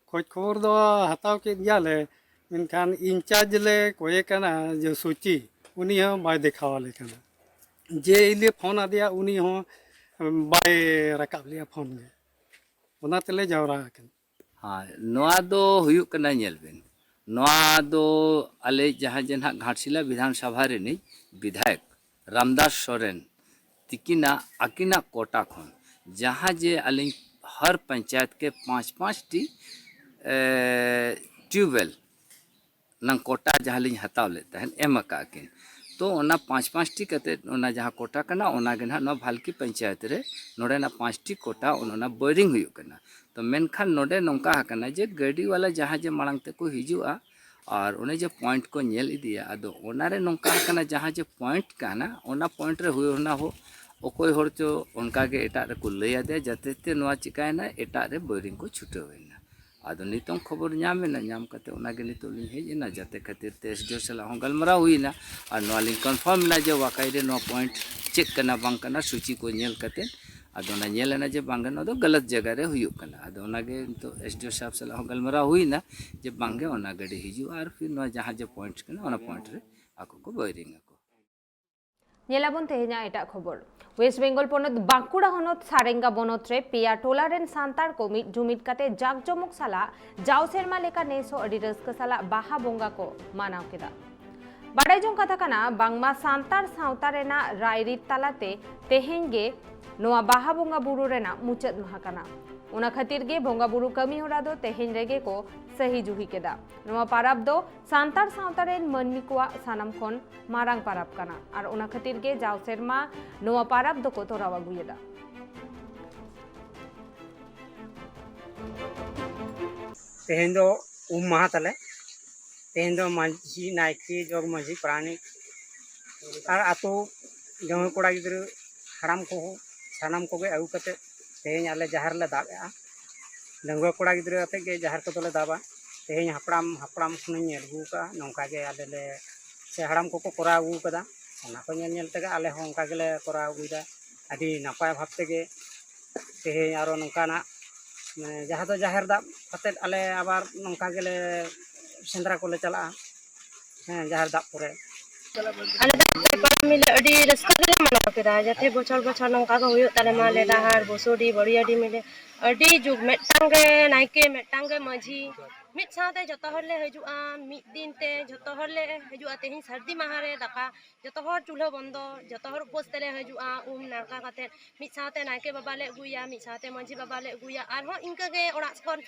ᱠᱷᱳᱡᱽ ᱠᱷᱚᱵᱚᱨ ᱫᱚ ᱦᱟᱛᱟᱣ ᱠᱮᱫ ᱜᱮᱭᱟᱞᱮ, ᱢᱮᱱᱠᱷᱟᱱ ᱤᱱᱪᱟᱨᱡᱽ ᱞᱮ ᱠᱚᱭᱮ ᱠᱟᱱᱟ ᱡᱮ ᱥᱩᱪᱤ, ᱩᱱᱤ ᱦᱚᱸ ᱵᱟᱭ ᱫᱮᱠᱷᱟᱣ ᱟᱞᱮ ᱠᱟᱱᱟ᱾ ᱡᱮ ᱤᱞᱮ ᱯᱷᱳᱱ ᱟᱫᱮᱭᱟ, ᱩᱱᱤ ᱦᱚᱸ ᱵᱟᱭ ᱨᱟᱠᱟᱵ ᱞᱮᱜᱼᱟ ᱯᱷᱳᱱ ᱜᱮ, ᱚᱱᱟ ᱛᱮᱞᱮ ᱡᱟᱣᱨᱟ ᱟᱠᱟᱱᱟ᱾ ᱦᱳᱭ, ᱱᱚᱣᱟ ᱫᱚ ᱦᱩᱭᱩᱜ ᱠᱟᱱᱟ, ᱧᱮᱞ ᱵᱤᱱ, ᱱᱚᱣᱟ ᱫᱚ ᱟᱞᱮ ᱡᱟᱦᱟᱸ ᱡᱮ ᱱᱟᱦᱟᱜ ᱜᱷᱟᱴᱥᱤᱞᱟ ᱵᱤᱫᱷᱟᱱ ᱥᱚᱵᱷᱟ ᱨᱤᱱᱤᱡ ᱵᱤᱫᱷᱟᱭᱚᱠ ᱨᱟᱢᱫᱟᱥ ᱥᱚᱨᱮᱱ ᱛᱤᱠᱤᱱᱟᱜ ᱟᱹᱠᱤᱱᱟᱜ ᱠᱳᱴᱟ ᱠᱷᱚᱱ ᱡᱟᱦᱟᱸ ᱡᱮ ᱟᱹᱞᱤᱧ ᱦᱟᱨ ᱯᱚᱧᱪᱟᱭᱮᱛ ᱠᱮ ᱯᱟᱸᱪ ᱯᱟᱸᱪ ᱴᱤ, ᱮ, ᱴᱤᱭᱩᱵᱽᱣᱮᱞ ᱱᱟᱝ ᱠᱳᱴᱟ ᱡᱟᱦᱟᱸ ᱞᱤᱧ ᱦᱟᱛᱟᱣ ᱞᱮᱫ ᱛᱟᱦᱮᱸᱫ, ᱮᱢ ᱟᱠᱟᱫ ᱠᱤᱱ᱾ ᱛᱚ ᱚᱱᱟ ᱯᱟᱸᱪ ᱯᱟᱸᱪ ᱴᱤ ᱠᱟᱛᱮᱫ ᱚᱱᱟ ᱡᱟᱦᱟᱸ ᱠᱳᱴᱟ ᱠᱟᱱᱟ, ᱚᱱᱟ ᱜᱮ ᱱᱟᱦᱟᱜ ᱱᱚᱣᱟ ᱵᱷᱟᱞᱠᱤ ᱯᱚᱧᱪᱟᱭᱮᱛ ᱨᱮ ᱱᱚᱰᱮᱱᱟᱜ ᱯᱟᱸᱪ ᱴᱤ ᱠᱳᱴᱟ ᱚᱱ-, ᱚᱱᱟ ᱵᱳᱭᱨᱤᱝ ᱦᱩᱭᱩᱜ ᱠᱟᱱᱟ᱾ ᱛᱚ ᱢᱮᱱᱠᱷᱟᱱ ᱱᱚᱰᱮ ᱱᱚᱝᱠᱟ ᱟᱠᱟᱱᱟ ᱡᱮ ᱜᱟᱹᱰᱤ ᱣᱟᱞᱟ ᱡᱟᱦᱟᱸ ᱡᱮ ᱢᱟᱲᱟᱝ ᱛᱮᱠᱚ ᱦᱤᱡᱩᱜᱼᱟ ᱟᱨ ᱚᱱᱮ ᱡᱮ ᱯᱚᱭᱮᱱᱴ ᱠᱚ ᱧᱮᱞ ᱤᱫᱤᱭᱟ, ᱟᱫᱚ ᱚᱱᱟᱨᱮ ᱱᱚᱝᱠᱟ ᱟᱠᱟᱱᱟ, ᱡᱟᱦᱟᱸ ᱡᱮ ᱯᱚᱭᱮᱱᱴ ᱠᱟᱱᱟ, ᱚᱱᱟ ᱯᱚᱭᱮᱱᱴ ᱨᱮ ᱦᱩᱭ ᱦᱚᱸ ᱱᱟ ᱦᱚ ᱚᱠᱚᱭ ᱦᱚᱲ ᱪᱚ ᱚᱱᱠᱟ ᱜᱮ ᱮᱴᱟᱜ ᱨᱮᱠᱚ ᱞᱟᱹᱭ ᱟᱫᱮᱭᱟ, ᱡᱟᱛᱮ ᱛᱮ ᱱᱚᱣᱟ ᱪᱤᱠᱟᱭᱮᱱᱟ, ᱮᱴᱟᱜ ᱨᱮ ᱵᱳᱭᱨᱤᱝ ᱠᱚ ᱪᱷᱩᱴᱟᱹᱣ ᱮᱱᱟ᱾ ᱟᱫᱚ ᱱᱤᱛᱚᱝ ᱠᱷᱚᱵᱚᱨ ᱧᱟᱢ ᱮᱱᱟ, ᱧᱟᱢ ᱠᱟᱛᱮ ᱚᱱᱟ ᱜᱮ ᱱᱤᱛᱚᱜ ᱞᱤᱧ ᱦᱮᱡ ᱮᱱᱟ, ᱡᱟᱛᱮ ᱠᱷᱟᱹᱛᱤᱨ ᱛᱮ ᱮᱥ ᱰᱤ ᱳ ᱥᱟᱞᱟᱜ ᱦᱚᱸ ᱜᱟᱞᱢᱟᱨᱟᱣ ᱦᱩᱭ ᱮᱱᱟ ᱟᱨ ᱱᱚᱣᱟ ᱞᱤᱧ ᱠᱚᱱᱯᱷᱟᱨᱢ ᱮᱱᱟ ᱡᱮ ᱣᱟᱠᱟᱭ ᱨᱮ ᱱᱚᱣᱟ ᱯᱚᱭᱮᱱᱴ ᱪᱮᱫ ᱠᱟᱱᱟ ᱵᱟᱝ ᱠᱟᱱᱟ, ᱥᱩᱪᱤ ᱠᱚ ᱧᱮᱞ ᱠᱟᱛᱮ ᱟᱫᱚ ᱚᱱᱟ ᱧᱮᱞ ᱮᱱᱟ ᱡᱮ ᱵᱟᱝᱜᱮ, ᱱᱚᱣᱟ ᱫᱚ ᱜᱟᱞᱟᱛ ᱡᱟᱭᱜᱟ ᱨᱮ ᱦᱩᱭᱩᱜ ᱠᱟᱱᱟ᱾ ᱟᱫᱚ ᱚᱱᱟᱜᱮ ᱱᱤᱛᱚᱜ ᱮᱥ ᱰᱤ ᱳ ᱥᱟᱦᱮᱵᱽ ᱥᱟᱞᱟᱜ ᱦᱚᱸ ᱜᱟᱞᱢᱟᱨᱟᱣ ᱦᱩᱭ ᱮᱱᱟ ᱡᱮ ᱵᱟᱝᱜᱮ, ᱚᱱᱟ ᱜᱟᱹᱰᱤ ᱦᱤᱡᱩᱜᱼᱟ ᱟᱨ ᱯᱷᱤᱨ ᱱᱚᱣᱟ ᱡᱟᱦᱟᱸ ᱡᱮ ᱯᱚᱭᱮᱱᱴ ᱠᱟᱱᱟ, ᱚᱱᱟ ᱯᱚᱭᱮᱱᱴ ᱨᱮ ᱟᱠᱚ ᱠᱚ ᱵᱳᱭᱨᱤᱝ ᱟᱠᱚ᱾ ᱧᱮᱞᱟᱵᱚᱱ ᱛᱮᱦᱮᱧᱟᱜ ᱮᱴᱟᱜ ᱠᱷᱚᱵᱚᱨ᱾ ᱣᱮᱥᱴ ᱵᱮᱝᱜᱚᱞ ᱯᱚᱱᱚᱛ ᱵᱟᱸᱠᱩᱲᱟ ᱦᱚᱱᱚᱛ ᱥᱟᱨᱮᱝᱜᱟ ᱵᱚᱱᱚᱛ ᱨᱮ ᱯᱮᱭᱟ ᱴᱚᱞᱟ ᱨᱮᱱ ᱥᱟᱱᱛᱟᱲ ᱠᱚ ᱢᱤᱫ ᱡᱩᱢᱤᱫ ᱠᱟᱛᱮ ᱡᱟᱠᱡᱚᱢᱚᱠ ᱥᱟᱞᱟᱜ ᱡᱟᱣ ᱥᱮᱨᱢᱟ ᱞᱮᱠᱟ ᱱᱮᱥ ᱦᱚᱸ ᱟᱹᱰᱤ ᱨᱟᱹᱥᱠᱟᱹ ᱥᱟᱞᱟᱜ ᱵᱟᱦᱟ ᱵᱚᱸᱜᱟ ᱠᱚ ᱢᱟᱱᱟᱣ ᱠᱮᱫᱟ᱾ ᱵᱟᱰᱟᱭ ᱡᱚᱝ ᱠᱟᱛᱷᱟ ᱠᱟᱱᱟ, ᱵᱟᱝᱢᱟ ᱥᱟᱱᱛᱟᱲ ᱥᱟᱶᱛᱟ ᱨᱮᱱᱟᱜ ᱨᱟᱭᱨᱤᱛ ᱛᱟᱞᱟᱛᱮ ᱛᱮᱦᱮᱧ ᱜᱮ ᱱᱚᱣᱟ ᱵᱟᱦᱟ ᱵᱚᱸᱜᱟ ᱵᱩᱨᱩ ᱨᱮᱱᱟᱜ ᱢᱩᱪᱟᱹᱫ ᱢᱟᱦᱟ ᱠᱟᱱᱟ᱾ ᱚᱱᱟ ᱠᱷᱟᱹᱛᱤᱨ ᱜᱮ ᱵᱚᱸᱜᱟ ᱵᱩᱨᱩ ᱠᱟᱹᱢᱤ ᱦᱚᱨᱟ ᱫᱚ ᱛᱮᱦᱮᱧ ᱨᱮᱜᱮ ᱠᱚ ᱥᱟᱹᱦᱤ ᱡᱩᱦᱤ ᱠᱮᱫᱟ᱾ ᱱᱚᱣᱟ ᱯᱟᱨᱟᱵᱽ ᱫᱚ ᱥᱟᱱᱛᱟᱲ ᱥᱟᱶᱛᱟ ᱨᱮᱱ ᱢᱟᱹᱱᱢᱤ ᱠᱚᱣᱟᱜ ᱥᱟᱱᱟᱢ ᱠᱷᱚᱱ ᱢᱟᱨᱟᱝ ᱯᱟᱨᱟᱵᱽ ᱠᱟᱱᱟ ᱟᱨ ᱚᱱᱟ ᱠᱷᱟᱹᱛᱤᱨ ᱜᱮ ᱡᱟᱣ ᱥᱮᱨᱢᱟ ᱱᱚᱣᱟ ᱯᱟᱨᱟᱵᱽ ᱫᱚᱠᱚ ᱛᱚᱨᱟᱣ ᱟᱹᱜᱩᱭᱮᱫᱟ᱾ ᱛᱮᱦᱮᱧ ᱫᱚ ᱩᱢ ᱢᱟᱦᱟ ᱛᱟᱞᱮ᱾ ᱛᱮᱦᱮᱧ ᱫᱚ ᱢᱟᱹᱡᱷᱤ, ᱱᱟᱭᱠᱮ, ᱡᱚᱜᱽ ᱢᱟᱹᱡᱷᱤ, ᱯᱟᱨᱟᱱᱤᱠ ᱟᱨ ᱟᱹᱛᱩ ᱰᱟᱺᱜᱩᱣᱟᱹ ᱠᱚᱲᱟ ᱜᱤᱫᱽᱨᱟᱹ, ᱦᱟᱲᱟᱢ ᱠᱚ, ᱥᱟᱱᱟᱢ ᱠᱚᱜᱮ ᱟᱹᱜᱩ ᱠᱟᱛᱮ ᱛᱮᱦᱮᱧ ᱟᱞᱮ ᱡᱟᱦᱮᱨ ᱞᱮ ᱫᱟᱵ ᱮᱜᱼᱟ᱾ ᱰᱟᱺᱜᱩᱣᱟᱹ ᱠᱚᱲᱟ ᱜᱤᱫᱽᱨᱟᱹ ᱟᱛᱮᱫ ᱜᱮ ᱡᱟᱦᱮᱨ ᱠᱚᱫᱚᱞᱮ ᱫᱟᱵᱟ᱾ ᱛᱮᱦᱮᱧ ᱦᱟᱯᱲᱟᱢ, ᱦᱟᱯᱲᱟᱢ ᱠᱷᱚᱱᱤᱧ ᱧᱮᱞ ᱟᱹᱜᱩ ᱠᱟᱜᱼᱟ, ᱱᱚᱝᱠᱟ ᱜᱮ ᱟᱞᱮ ᱞᱮ, ᱥᱮ ᱦᱟᱲᱟᱢ ᱠᱚᱠᱚ ᱠᱚᱨᱟᱣ ᱟᱹᱜᱩ ᱠᱟᱫᱟ, ᱚᱱᱟ ᱠᱚ ᱧᱮᱞ ᱧᱮᱞ ᱛᱮᱜᱮ ᱟᱞᱮ ᱦᱚᱸ ᱚᱱᱠᱟ ᱜᱮᱞᱮ ᱠᱚᱨᱟᱣ ᱟᱹᱜᱩᱭᱮᱫᱟ᱾ ᱟᱹᱰᱤ ᱱᱟᱯᱟᱭ ᱵᱷᱟᱵᱽ ᱛᱮᱜᱮ ᱛᱮᱦᱮᱧ ᱟᱨᱚ ᱱᱚᱝᱠᱟᱱᱟᱜ, ᱢᱟᱱᱮ, ᱡᱟᱦᱟᱸ ᱫᱚ ᱡᱟᱦᱮᱨ ᱫᱟᱵ ᱠᱟᱛᱮᱫ ᱟᱞᱮ ᱟᱵᱟᱨ ᱱᱚᱝᱠᱟ ᱜᱮᱞᱮ ᱥᱮᱸᱫᱽᱨᱟ ᱠᱚᱞᱮ ᱪᱟᱞᱟᱜᱼᱟ᱾ ᱦᱮᱸ, ᱡᱟᱦᱮᱨ ᱫᱟᱵ ᱯᱚᱨᱮ ᱟᱞᱮ ᱫᱚ ᱯᱮ ᱯᱟᱲᱟ ᱢᱤᱞᱮ ᱟᱹᱰᱤ ᱨᱟᱹᱥᱠᱟᱹ ᱜᱮᱞᱮ ᱢᱟᱱᱟᱣ ᱠᱮᱫᱟ, ᱡᱟᱛᱮ ᱵᱚᱪᱷᱚᱨ ᱵᱚᱪᱷᱚᱨ ᱱᱚᱝᱠᱟ ᱜᱮ ᱦᱩᱭᱩᱜ ᱛᱟᱞᱮ ᱢᱟ᱾ ᱞᱮ ᱰᱟᱦᱟᱨ, ᱵᱚᱥᱩᱰᱤ, ᱵᱟᱹᱲᱤᱭᱟᱹᱰᱤ ᱢᱤᱞᱮ ᱟᱹᱰᱤ ᱡᱩᱜᱽ, ᱢᱤᱫᱴᱟᱝ ᱜᱮ ᱱᱟᱭᱠᱮ, ᱢᱤᱫᱴᱟᱝ ᱜᱮ ᱢᱟᱹᱡᱷᱤ, ᱢᱤᱫ ᱥᱟᱶᱛᱮ ᱡᱚᱛᱚ ᱦᱚᱲ ᱞᱮ ᱦᱤᱡᱩᱜᱼᱟ, ᱢᱤᱫ ᱫᱤᱱ ᱛᱮ ᱡᱚᱛᱚ ᱦᱚᱲ ᱞᱮ ᱦᱤᱡᱩᱜᱼᱟ᱾ ᱛᱮᱦᱮᱧ ᱥᱟᱹᱨᱫᱤ ᱢᱟᱦᱟ ᱨᱮ ᱫᱟᱠᱟ, ᱡᱚᱛᱚ ᱦᱚᱲ ᱪᱩᱞᱦᱟᱹ ᱵᱚᱱᱫᱚ, ᱡᱚᱛᱚ ᱦᱚᱲ ᱩᱯᱟᱹᱥ ᱛᱮᱞᱮ ᱦᱤᱡᱩᱜᱼᱟ᱾ ᱩᱢ ᱱᱟᱲᱠᱟ ᱠᱟᱛᱮ ᱢᱤᱫ ᱥᱟᱶᱛᱮ ᱱᱟᱭᱠᱮ ᱵᱟᱵᱟ ᱞᱮ ᱟᱹᱜᱩᱭᱟ, ᱢᱤᱫ ᱥᱟᱶᱛᱮ ᱢᱟᱹᱡᱷᱤ ᱵᱟᱵᱟ ᱞᱮ ᱟᱹᱜᱩᱭᱟ᱾ ᱟᱨᱦᱚᱸ ᱤᱱᱠᱟᱹ ᱜᱮ ᱚᱲᱟᱜ ᱠᱷᱚᱱ,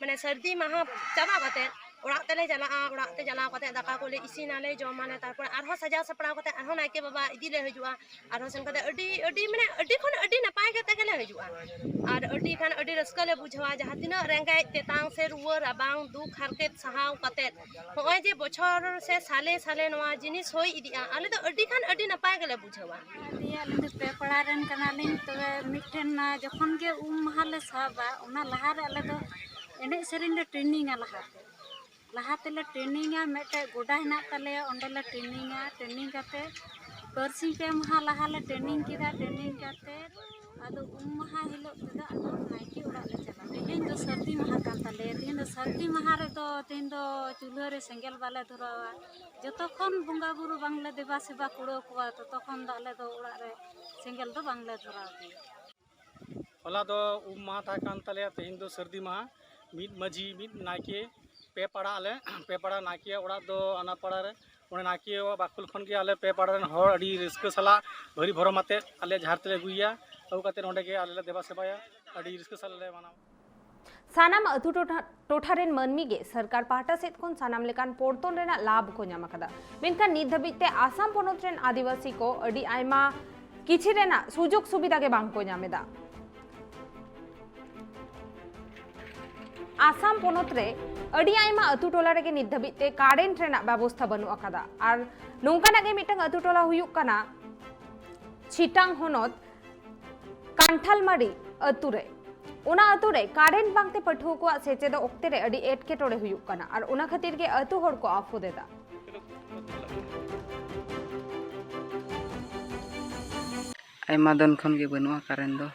ᱢᱟᱱᱮ, ᱥᱟᱹᱨᱫᱤ ᱢᱟᱦᱟ ᱪᱟᱵᱟ ᱠᱟᱛᱮ ᱚᱲᱟᱜ ᱛᱮᱞᱮ ᱪᱟᱞᱟᱜᱼᱟ᱾ ᱚᱲᱟᱜ ᱛᱮ ᱪᱟᱞᱟᱣ ᱠᱟᱛᱮ ᱫᱟᱠᱟ ᱠᱚᱞᱮ ᱤᱥᱤᱱᱟᱞᱮ, ᱡᱚᱢᱟᱞᱮ, ᱛᱟᱨᱯᱚᱨ ᱟᱨᱦᱚᱸ ᱥᱟᱡᱟᱣ ᱥᱟᱯᱲᱟᱣ ᱠᱟᱛᱮ ᱟᱨᱦᱚᱸ ᱱᱟᱭᱠᱮ ᱵᱟᱵᱟ ᱤᱫᱤ ᱞᱮ ᱦᱤᱡᱩᱜᱼᱟ᱾ ᱟᱨᱦᱚᱸ ᱥᱮᱱ ᱠᱟᱛᱮ ᱟᱹᱰᱤ, ᱟᱹᱰᱤ, ᱢᱟᱱᱮ, ᱟᱹᱰᱤ ᱠᱷᱚᱱ ᱟᱹᱰᱤ ᱱᱟᱯᱟᱭ ᱠᱟᱛᱮ ᱜᱮᱞᱮ ᱦᱤᱡᱩᱜᱼᱟ᱾ ᱟᱨ ᱟᱹᱰᱤ ᱠᱷᱟᱱ ᱟᱹᱰᱤ ᱨᱟᱹᱥᱠᱟᱹ ᱞᱮ ᱵᱩᱡᱷᱟᱹᱣᱟ᱾ ᱡᱟᱦᱟᱸ ᱛᱤᱱᱟᱹᱜ ᱨᱮᱸᱜᱮᱡ ᱛᱮᱛᱟᱝ ᱥᱮ ᱨᱩᱣᱟᱹ ᱨᱟᱵᱟᱝ ᱫᱩᱠ ᱦᱟᱨᱠᱮᱛ ᱥᱟᱦᱟᱣ ᱠᱟᱛᱮ ᱱᱚᱜᱼᱚᱭ ᱡᱮ ᱵᱚᱪᱷᱚᱨ ᱥᱮ ᱥᱟᱞᱮ ᱥᱟᱞᱮ ᱱᱚᱣᱟ ᱡᱤᱱᱤᱥ ᱦᱩᱭ ᱤᱫᱤᱜᱼᱟ, ᱟᱞᱮ ᱫᱚ ᱟᱹᱰᱤ ᱠᱷᱟᱱ ᱟᱹᱰᱤ ᱱᱟᱯᱟᱭ ᱜᱮᱞᱮ ᱵᱩᱡᱷᱟᱹᱣᱟ᱾ ᱫᱤᱭᱮ ᱟᱹᱞᱤᱧ ᱫᱚ ᱯᱮ ᱯᱟᱲᱟ ᱨᱮᱱ ᱠᱟᱱᱟᱞᱤᱧ, ᱛᱚᱵᱮ ᱢᱤᱫᱴᱷᱮᱱ ᱡᱚᱠᱷᱚᱱ ᱜᱮ ᱩᱢ ᱢᱟᱦᱟ ᱞᱮ ᱥᱟᱵᱟ, ᱚᱱᱟ ᱞᱟᱦᱟ ᱨᱮ ᱟᱞᱮ ᱫᱚ ᱮᱱᱮᱡ ᱥᱮᱨᱮᱧ ᱞᱮ ᱴᱨᱮᱱᱤᱝᱟ ᱞᱟᱦᱟᱛᱮ᱾ ᱞᱟᱦᱟ ᱛᱮᱞᱮ ᱴᱨᱮᱱᱤᱝᱟ, ᱢᱤᱫᱴᱮᱡ ᱜᱚᱰᱟ ᱦᱮᱱᱟᱜ ᱛᱟᱞᱮᱭᱟ, ᱚᱸᱰᱮ ᱞᱮ ᱴᱨᱮᱱᱤᱝᱟ᱾ ᱴᱨᱮᱱᱤᱝ ᱠᱟᱛᱮ ᱵᱟᱨᱥᱤᱧ ᱯᱮ ᱢᱟᱦᱟ ᱞᱟᱦᱟ ᱞᱮ ᱴᱨᱮᱱᱤᱝ ᱠᱮᱫᱟ᱾ ᱴᱨᱮᱱᱤᱝ ᱠᱟᱛᱮ ᱟᱫᱚ ᱩᱢ ᱢᱟᱦᱟ ᱦᱤᱞᱳᱜ ᱛᱮᱫᱚ ᱟᱫᱚ ᱱᱟᱭᱠᱮ ᱚᱲᱟᱜ ᱞᱮ ᱪᱟᱞᱟᱜᱼᱟ᱾ ᱛᱮᱦᱮᱧ ᱫᱚ ᱥᱟᱹᱨᱫᱤ ᱢᱟᱦᱟ ᱠᱟᱱ ᱛᱟᱞᱮᱭᱟ᱾ ᱛᱮᱦᱮᱧ ᱫᱚ ᱥᱟᱹᱨᱫᱤ ᱢᱟᱦᱟ ᱨᱮᱫᱚ ᱛᱮᱦᱮᱧ ᱫᱚ ᱪᱩᱞᱦᱟᱹ ᱨᱮ ᱥᱮᱸᱜᱮᱞ ᱵᱟᱞᱮ ᱫᱷᱚᱨᱟᱣᱟ᱾ ᱡᱚᱛᱚ ᱠᱷᱚᱱ ᱵᱚᱸᱜᱟ ᱵᱩᱨᱩ ᱵᱟᱝᱞᱮ ᱫᱮᱵᱟ ᱥᱮᱵᱟ ᱠᱩᱲᱟᱹᱣ ᱠᱚᱣᱟ, ᱛᱚᱛᱚ ᱠᱷᱚᱱ ᱫᱚ ᱟᱞᱮ ᱫᱚ ᱚᱲᱟᱜ ᱨᱮ ᱥᱮᱸᱜᱮᱞ ᱫᱚ ᱵᱟᱝᱞᱮ ᱫᱷᱚᱨᱟᱣ ᱜᱮᱭᱟ᱾ ᱦᱚᱞᱟ ᱫᱚ ᱩᱢ ᱢᱟᱦᱟ ᱛᱟᱦᱮᱸ ᱠᱟᱱ ᱛᱟᱞᱮᱭᱟ, ᱛᱮᱦᱮᱧ ᱫᱚ ᱥᱟᱹᱨᱫᱤ ᱢᱟᱦᱟ᱾ ᱢᱤᱫ ᱢᱟᱹᱡᱷᱤ, ᱢᱤᱫ ᱱᱟᱭᱠᱮ, ᱯᱮ ᱯᱟᱲᱟ ᱟᱞᱮ, ᱯᱮ ᱯᱟᱲᱟ ᱱᱟᱭᱠᱮᱭᱟᱜ ᱚᱲᱟᱜ ᱫᱚ ᱚᱱᱟ ᱯᱟᱲᱟ ᱨᱮ, ᱚᱸᱰᱮ ᱱᱟᱭᱠᱮᱭᱟᱜ ᱵᱟᱠᱷᱳᱞ ᱠᱷᱚᱱ ᱜᱮ ᱟᱞᱮ ᱯᱮ ᱯᱟᱲᱟ ᱨᱮᱱ ᱦᱚᱲ ᱟᱹᱰᱤ ᱨᱟᱹᱥᱠᱟᱹ ᱥᱟᱞᱟᱜ ᱵᱷᱟᱹᱨᱤ ᱵᱷᱚᱨᱚᱢ ᱟᱛᱮᱫ ᱟᱞᱮ ᱡᱟᱦᱮᱨ ᱛᱮᱞᱮ ᱟᱹᱜᱩᱭᱮᱭᱟ᱾ ᱟᱹᱜᱩ ᱠᱟᱛᱮᱫ ᱚᱸᱰᱮ ᱜᱮ ᱟᱞᱮ ᱞᱮ ᱫᱮᱵᱟ ᱥᱮᱵᱟᱭᱟ, ᱟᱹᱰᱤ ᱨᱟᱹᱥᱠᱟᱹ ᱥᱟᱞᱟᱜ ᱞᱮ ᱢᱟᱱᱟᱣᱟ᱾ ᱥᱟᱱᱟᱢ ᱟᱹᱛᱩ ᱴᱚᱴᱷᱟ, ᱴᱚᱴᱷᱟ ᱨᱮᱱ ᱢᱟᱹᱱᱢᱤ ᱜᱮ ᱥᱚᱨᱠᱟᱨ ᱯᱟᱦᱴᱟ ᱥᱮᱫ ᱠᱷᱚᱱ ᱥᱟᱱᱟᱢ ᱞᱮᱠᱟᱱ ᱯᱚᱨᱛᱚᱱ ᱨᱮᱱᱟᱜ ᱞᱟᱵᱷ ᱠᱚ ᱧᱟᱢ ᱟᱠᱟᱫᱟ, ᱢᱮᱱᱠᱷᱟᱱ ᱱᱤᱛ ᱫᱷᱟᱹᱵᱤᱡ ᱛᱮ ᱟᱥᱟᱢ ᱯᱚᱱᱚᱛ ᱨᱮᱱ ᱟᱹᱫᱤᱵᱟᱹᱥᱤ ᱠᱚ ᱟᱹᱰᱤ ᱟᱭᱢᱟ ᱠᱤᱪᱷᱤ ᱨᱮᱱᱟᱜ ᱥᱩᱡᱳᱜᱽ ᱥᱩᱵᱤᱫᱷᱟ ᱜᱮ ᱵᱟᱝ ᱠᱚ ᱧᱟᱢ ᱮᱫᱟ᱾ ᱟᱥᱟᱢ ᱯᱚᱱᱚᱛ ᱨᱮ ᱟᱹᱰᱤ ᱟᱭᱢᱟ ᱟᱹᱛᱩ ᱴᱚᱞᱟ ᱨᱮᱜᱮ ᱱᱤᱛ ᱫᱷᱟᱹᱵᱤᱡ ᱛᱮ ᱠᱟᱨᱮᱱᱴ ᱨᱮᱱᱟᱜ ᱵᱮᱵᱚᱥᱛᱷᱟ ᱵᱟᱹᱱᱩᱜ ᱟᱠᱟᱫᱟ᱾ ᱟᱨ ᱱᱚᱝᱠᱟᱱᱟᱜ ᱜᱮ ᱢᱤᱫᱴᱟᱝ ᱟᱹᱛᱩ ᱴᱚᱞᱟ ᱦᱩᱭᱩᱜ ᱠᱟᱱᱟ ᱪᱷᱤᱴᱟᱝ ᱦᱚᱱᱚᱛ ᱠᱟᱱᱴᱷᱟᱞᱢᱟᱨᱤ ᱟᱹᱛᱩ ᱨᱮ᱾ ᱚᱱᱟ ᱟᱹᱛᱩ ᱨᱮ ᱠᱟᱨᱮᱱᱴ ᱵᱟᱝᱛᱮ ᱯᱟᱹᱴᱷᱩᱣᱟᱹ ᱠᱚᱣᱟᱜ ᱥᱮᱪᱮᱫᱚᱜ ᱚᱠᱛᱮ ᱨᱮ ᱟᱹᱰᱤ ᱮᱴᱠᱮᱴᱚᱬᱮ ᱦᱩᱭᱩᱜ ᱠᱟᱱᱟ, ᱟᱨ ᱚᱱᱟ ᱠᱷᱟᱹᱛᱤᱨ ᱜᱮ ᱟᱹᱛᱩ ᱦᱚᱲ ᱠᱚ ᱟᱯᱷᱚᱫ ᱮᱫᱟ᱾ ᱟᱭᱢᱟ ᱫᱤᱱ ᱠᱷᱚᱱ ᱜᱮ ᱵᱟᱹᱱᱩᱜᱼᱟ ᱠᱟᱨᱮᱱᱴ ᱫᱚ,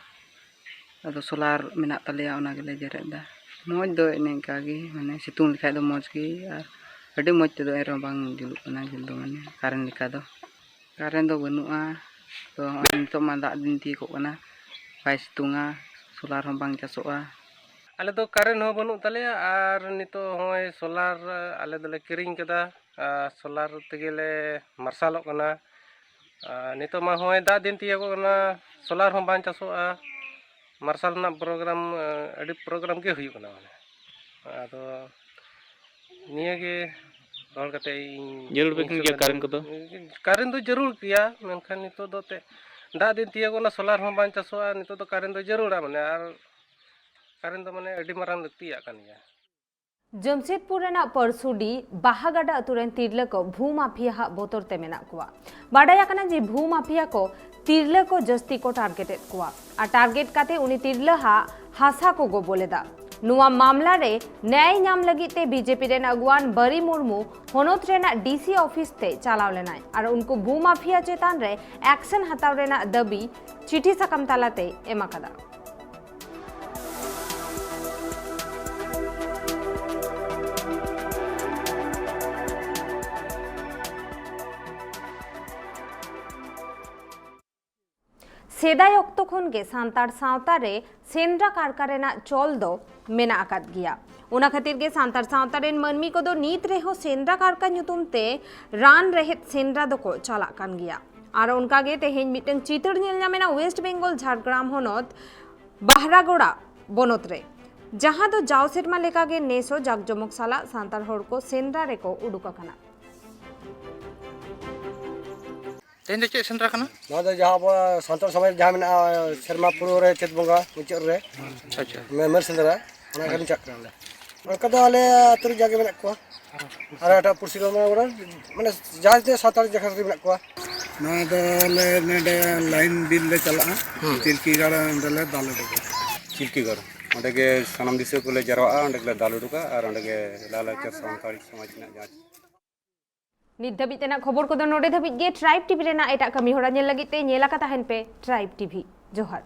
ᱟᱫᱚ ᱥᱳᱞᱟᱨ ᱢᱮᱱᱟᱜ ᱛᱟᱞᱮᱭᱟ, ᱚᱱᱟ ᱜᱮᱞᱮ ᱡᱮᱨᱮᱫ ᱮᱫᱟ᱾ ᱢᱚᱡᱽ ᱫᱚ ᱮᱱᱮ ᱤᱱᱠᱟ ᱜᱮ, ᱢᱟᱱᱮ, ᱥᱤᱛᱩᱝ ᱞᱮᱠᱷᱟᱡ ᱫᱚ ᱢᱚᱡᱽ ᱜᱮ, ᱟᱨ ᱟᱹᱰᱤ ᱢᱚᱡᱽ ᱛᱮᱫᱚ ᱮᱱ ᱨᱮᱦᱚᱸ ᱵᱟᱝ ᱡᱩᱞᱩᱜ ᱠᱟᱱᱟ, ᱡᱩᱞ ᱫᱚ ᱢᱟᱱᱮ ᱠᱟᱨᱮᱱᱴ ᱞᱮᱠᱟ ᱫᱚ᱾ ᱠᱟᱨᱮᱱᱴ ᱫᱚ ᱵᱟᱹᱱᱩᱜᱼᱟ᱾ ᱛᱚ ᱦᱚᱸᱜᱼᱚᱭ ᱱᱤᱛᱚᱜ ᱢᱟ ᱫᱟᱜ ᱫᱤᱱ ᱛᱤᱭᱳᱜᱚᱜ ᱠᱟᱱᱟ, ᱵᱟᱭ ᱥᱤᱛᱩᱝᱟ, ᱥᱳᱞᱟᱨ ᱦᱚᱸ ᱵᱟᱝ ᱪᱟᱥᱚᱜᱼᱟ᱾ ᱟᱞᱮ ᱫᱚ ᱠᱟᱨᱮᱱᱴ ᱦᱚᱸ ᱵᱟᱹᱱᱩᱜ ᱛᱟᱞᱮᱭᱟ, ᱟᱨ ᱱᱤᱛᱚᱜ ᱦᱚᱸᱜᱼᱚᱭ ᱥᱳᱞᱟᱨ ᱟᱞᱮ ᱫᱚᱞᱮ ᱠᱤᱨᱤᱧ ᱠᱟᱫᱟ, ᱟᱨ ᱥᱳᱞᱟᱨ ᱛᱮᱜᱮ ᱞᱮ ᱢᱟᱨᱥᱟᱞᱚᱜ ᱠᱟᱱᱟ᱾ ᱟᱨ ᱱᱤᱛᱚᱜ ᱢᱟ ᱦᱚᱸᱜᱼᱚᱭ ᱫᱟᱜ ᱫᱤᱱ ᱛᱤᱭᱳᱜᱚᱜ ᱠᱟᱱᱟ, ᱥᱳᱞᱟᱨ ᱦᱚᱸ ᱵᱟᱝ ᱪᱟᱥᱚᱜᱼᱟ, ᱢᱟᱨᱥᱟᱞ ᱨᱮᱱᱟᱜ ᱯᱨᱳᱜᱨᱟᱢ, ᱟᱹᱰᱤ ᱯᱨᱳᱜᱨᱟᱢ ᱜᱮ ᱦᱩᱭᱩᱜ ᱠᱟᱱᱟ ᱢᱟᱱᱮ᱾ ᱟᱫᱚ ᱱᱤᱭᱟᱹ ᱜᱮ ᱨᱚᱲ ᱠᱟᱛᱮ ᱤᱧ ᱧᱮᱞ ᱨᱩᱣᱟᱹᱲ ᱤᱧ ᱠᱟᱱ ᱥᱩᱨ ᱜᱮᱭᱟ ᱨᱮ ᱠᱟᱨᱮᱱᱴ ᱠᱚᱫᱚ᱾ ᱠᱟᱨᱮᱱᱴ ᱫᱚ ᱡᱟᱹᱨᱩᱲ ᱜᱮᱭᱟ, ᱢᱮᱱᱠᱷᱟᱱ ᱱᱤᱛᱚᱜ ᱫᱚ ᱮᱱᱛᱮᱫ ᱫᱟᱜ ᱫᱤᱱ ᱛᱤᱭᱳᱜᱚᱜ ᱠᱟᱱᱟ, ᱥᱳᱞᱟᱨ ᱦᱚᱸ ᱵᱟᱝ ᱪᱟᱥᱚᱜᱼᱟ, ᱱᱤᱛᱚᱜ ᱫᱚ ᱠᱟᱨᱮᱱᱴ ᱫᱚ ᱡᱟᱹᱨᱩᱲᱟ ᱢᱟᱱᱮ, ᱟᱨ ᱠᱟᱨᱮᱱᱴ ᱫᱚ ᱢᱟᱱᱮ ᱟᱹᱰᱤ ᱢᱟᱨᱟᱝ ᱞᱟᱹᱠᱛᱤᱭᱟᱜ ᱠᱟᱱ ᱜᱮᱭᱟ᱾ ᱡᱟᱢᱥᱮᱫᱽᱯᱩᱨ ᱨᱮᱱᱟᱜ ᱯᱟᱹᱨᱥᱩᱰᱤ ᱵᱟᱦᱟᱜᱟᱰᱟ ᱟᱹᱛᱩ ᱨᱮᱱ ᱛᱤᱨᱞᱟᱹ ᱠᱚ ᱵᱷᱩ ᱢᱟᱯᱷᱤᱭᱟ ᱦᱟᱜ ᱵᱚᱛᱚᱨ ᱛᱮ ᱢᱮᱱᱟᱜ ᱠᱚᱣᱟ᱾ ᱵᱟᱰᱟᱭ ᱟᱠᱟᱱᱟ ᱡᱮ ᱵᱷᱩ ᱢᱟᱯᱷᱤᱭᱟ ᱠᱚ ᱛᱤᱨᱞᱟᱹ ᱠᱚ ᱡᱟᱹᱥᱛᱤ ᱠᱚ ᱴᱟᱨᱜᱮᱴ ᱮᱫ ᱠᱚᱣᱟ ᱟᱨ ᱴᱟᱨᱜᱮᱴ ᱠᱟᱛᱮ ᱩᱱᱤ ᱛᱤᱨᱞᱟᱹ ᱦᱟᱜ ᱦᱟᱥᱟ ᱠᱚ ᱜᱚᱵᱚᱞ ᱮᱫᱟ᱾ ᱱᱚᱣᱟ ᱢᱟᱢᱞᱟ ᱨᱮ ᱱᱮᱭ ᱧᱟᱢ ᱞᱟᱹᱜᱤᱫ ᱛᱮ ᱵᱤᱡᱮᱯᱤ ᱨᱮᱱ ᱟᱹᱜᱩᱣᱟᱱ ᱵᱟᱨᱤ ᱢᱩᱨᱢᱩ ᱦᱚᱱᱚᱛ ᱨᱮᱱᱟᱜ ᱰᱤᱥᱤ ᱚᱯᱷᱤᱥ ᱛᱮ ᱪᱟᱞᱟᱣ ᱞᱮᱱᱟᱭ ᱟᱨ ᱩᱱᱠᱩ ᱵᱷᱩ ᱢᱟᱯᱷᱤᱭᱟ ᱪᱮᱛᱟᱱ ᱨᱮ ᱮᱠᱥᱮᱱ ᱦᱟᱛᱟᱣ ᱨᱮᱱᱟᱜ ᱫᱟᱹᱵᱤ ᱪᱤᱴᱷᱤ ᱥᱟᱠᱟᱢ ᱛᱟᱞᱟᱛᱮ ᱮᱢ ᱟᱠᱟᱫᱟ᱾ ᱥᱮᱫᱟᱭ ᱚᱠᱛᱚ ᱠᱷᱚᱱ ᱜᱮ ᱥᱟᱱᱛᱟᱲ ᱥᱟᱶᱛᱟ ᱨᱮ ᱥᱮᱸᱫᱽᱨᱟ ᱠᱟᱨᱠᱟ ᱨᱮᱱᱟᱜ ᱪᱚᱞ ᱫᱚ ᱢᱮᱱᱟᱜ ᱟᱠᱟᱫ ᱜᱮᱭᱟ᱾ ᱚᱱᱟ ᱠᱷᱟᱹᱛᱤᱨ ᱜᱮ ᱥᱟᱱᱛᱟᱲ ᱥᱟᱶᱛᱟ ᱨᱮᱱ ᱢᱟᱹᱱᱢᱤ ᱠᱚᱫᱚ ᱱᱤᱛ ᱨᱮᱦᱚᱸ ᱥᱮᱸᱫᱽᱨᱟ ᱠᱟᱨᱠᱟ ᱧᱩᱛᱩᱢ ᱛᱮ ᱨᱟᱱ ᱨᱮᱦᱮᱫ ᱥᱮᱸᱫᱽᱨᱟ ᱫᱚᱠᱚ ᱪᱟᱞᱟᱜ ᱠᱟᱱ ᱜᱮᱭᱟ᱾ ᱟᱨ ᱚᱱᱠᱟ ᱜᱮ ᱛᱮᱦᱮᱧ ᱢᱤᱫᱴᱟᱝ ᱪᱤᱛᱟᱹᱨ ᱧᱮᱞ ᱧᱟᱢ ᱮᱱᱟ ᱳᱭᱮᱥᱴ ᱵᱮᱝᱜᱚᱞ ᱡᱷᱟᱲᱜᱨᱟᱢ ᱦᱚᱱᱚᱛ ᱵᱟᱦᱨᱟᱜᱳᱲᱟ ᱵᱚᱱᱚᱛ ᱨᱮ, ᱡᱟᱦᱟᱸ ᱫᱚ ᱡᱟᱣ ᱥᱮᱨᱢᱟ ᱞᱮᱠᱟᱜᱮ ᱱᱮᱥ ᱦᱚᱸ ᱡᱟᱠᱡᱚᱢᱚᱠ ᱥᱟᱞᱟᱜ ᱥᱟᱱᱛᱟᱲ ᱦᱚᱲ ᱠᱚ ᱥᱮᱸᱫᱽᱨᱟ ᱨᱮᱠᱚ ᱩᱰᱩᱠ ᱟᱠᱟᱱᱟ᱾ ᱛᱮᱦᱮᱧ ᱫᱚ ᱪᱮᱫ ᱥᱮᱸᱫᱽᱨᱟ ᱠᱟᱱᱟ? ᱱᱚᱣᱟ ᱫᱚ ᱡᱟᱦᱟᱸ ᱟᱵᱚ ᱥᱟᱱᱛᱟᱲ ᱥᱚᱢᱟᱡᱽ ᱨᱮ ᱡᱟᱦᱟᱸ ᱢᱮᱱᱟᱜᱼᱟ, ᱥᱮᱨᱢᱟ ᱯᱩᱨᱟᱹᱣ ᱨᱮ ᱪᱟᱹᱛ ᱵᱚᱸᱜᱟ ᱢᱩᱪᱟᱹᱫ ᱨᱮ ᱟᱪᱪᱷᱟ᱾ ᱢᱮ-, ᱢᱮᱨ ᱥᱮᱸᱫᱽᱨᱟ, ᱚᱱᱟ ᱜᱮᱞᱤᱧ ᱪᱟᱞᱟᱜ ᱠᱟᱱᱟ ᱚᱸᱰᱮ᱾ ᱚᱱᱠᱟ ᱫᱚ ᱟᱞᱮ ᱟᱹᱛᱩ ᱨᱮ ᱡᱟᱜᱮ ᱢᱮᱱᱟᱜ ᱠᱚᱣᱟ᱾ ᱟᱨ ᱮᱴᱟᱜ ᱯᱩᱲᱥᱤ ᱠᱚ ᱢᱟᱱᱮ ᱚᱱᱟ ᱢᱟᱱᱮ ᱡᱟᱦᱟᱸ ᱛᱤᱱᱟᱹᱜ ᱥᱟᱱᱛᱟᱲ ᱡᱟᱭᱜᱟ ᱨᱮ ᱢᱮᱱᱟᱜ ᱠᱚᱣᱟ᱾ ᱱᱚᱣᱟ ᱫᱚ ᱟᱞᱮ ᱱᱚᱰᱮ ᱞᱟᱭᱤᱱ ᱵᱤᱞ ᱞᱮ ᱪᱟᱞᱟᱜᱼᱟ᱾ ᱦᱩᱸ᱾ ᱪᱤᱞᱠᱤᱜᱟᱲ ᱚᱸᱰᱮ ᱞᱮ ᱫᱟᱞ ᱩᱰᱩᱠᱟ᱾ ᱪᱤᱞᱠᱤᱜᱚᱲ᱾ ᱚᱸᱰᱮ ᱜᱮ ᱥᱟᱱᱟᱢ ᱫᱤᱥᱩᱣᱟᱹ ᱠᱚᱞᱮ ᱡᱟᱨᱣᱟᱜᱼᱟ, ᱚᱸᱰᱮ ᱜᱮᱞᱮ ᱫᱟᱞ ᱩᱰᱩᱠᱟ ᱟᱨ ᱚᱸᱰᱮ ᱜᱮ ᱞᱟᱭᱼᱞᱟᱠᱪᱟᱨ ᱥᱟᱱᱛᱟᱲᱤ ᱥᱚᱢᱟᱡᱽ ᱨᱮᱱᱟᱜ ᱡᱟᱦᱟᱸ ᱱᱤᱛ ᱫᱷᱟᱹᱵᱤᱡ ᱛᱮᱱᱟᱜ ᱠᱷᱚᱵᱚᱨ ᱠᱚᱫᱚ ᱱᱚᱰᱮ ᱫᱷᱟᱹᱵᱤᱡ ᱜᱮ᱾ ᱴᱨᱟᱭᱤᱵᱽ ᱴᱤᱵᱷᱤ ᱨᱮᱱᱟᱜ ᱮᱴᱟᱜ ᱠᱟᱹᱢᱤ ᱦᱚᱨᱟ ᱧᱮᱞ ᱞᱟᱹᱜᱤᱫ ᱛᱮ ᱧᱮᱞ ᱟᱠᱟ ᱛᱟᱦᱮᱱ ᱯᱮ ᱴᱨᱟᱭᱤᱵᱽ ᱴᱤᱵᱷᱤ᱾ ᱡᱚᱦᱟᱨ᱾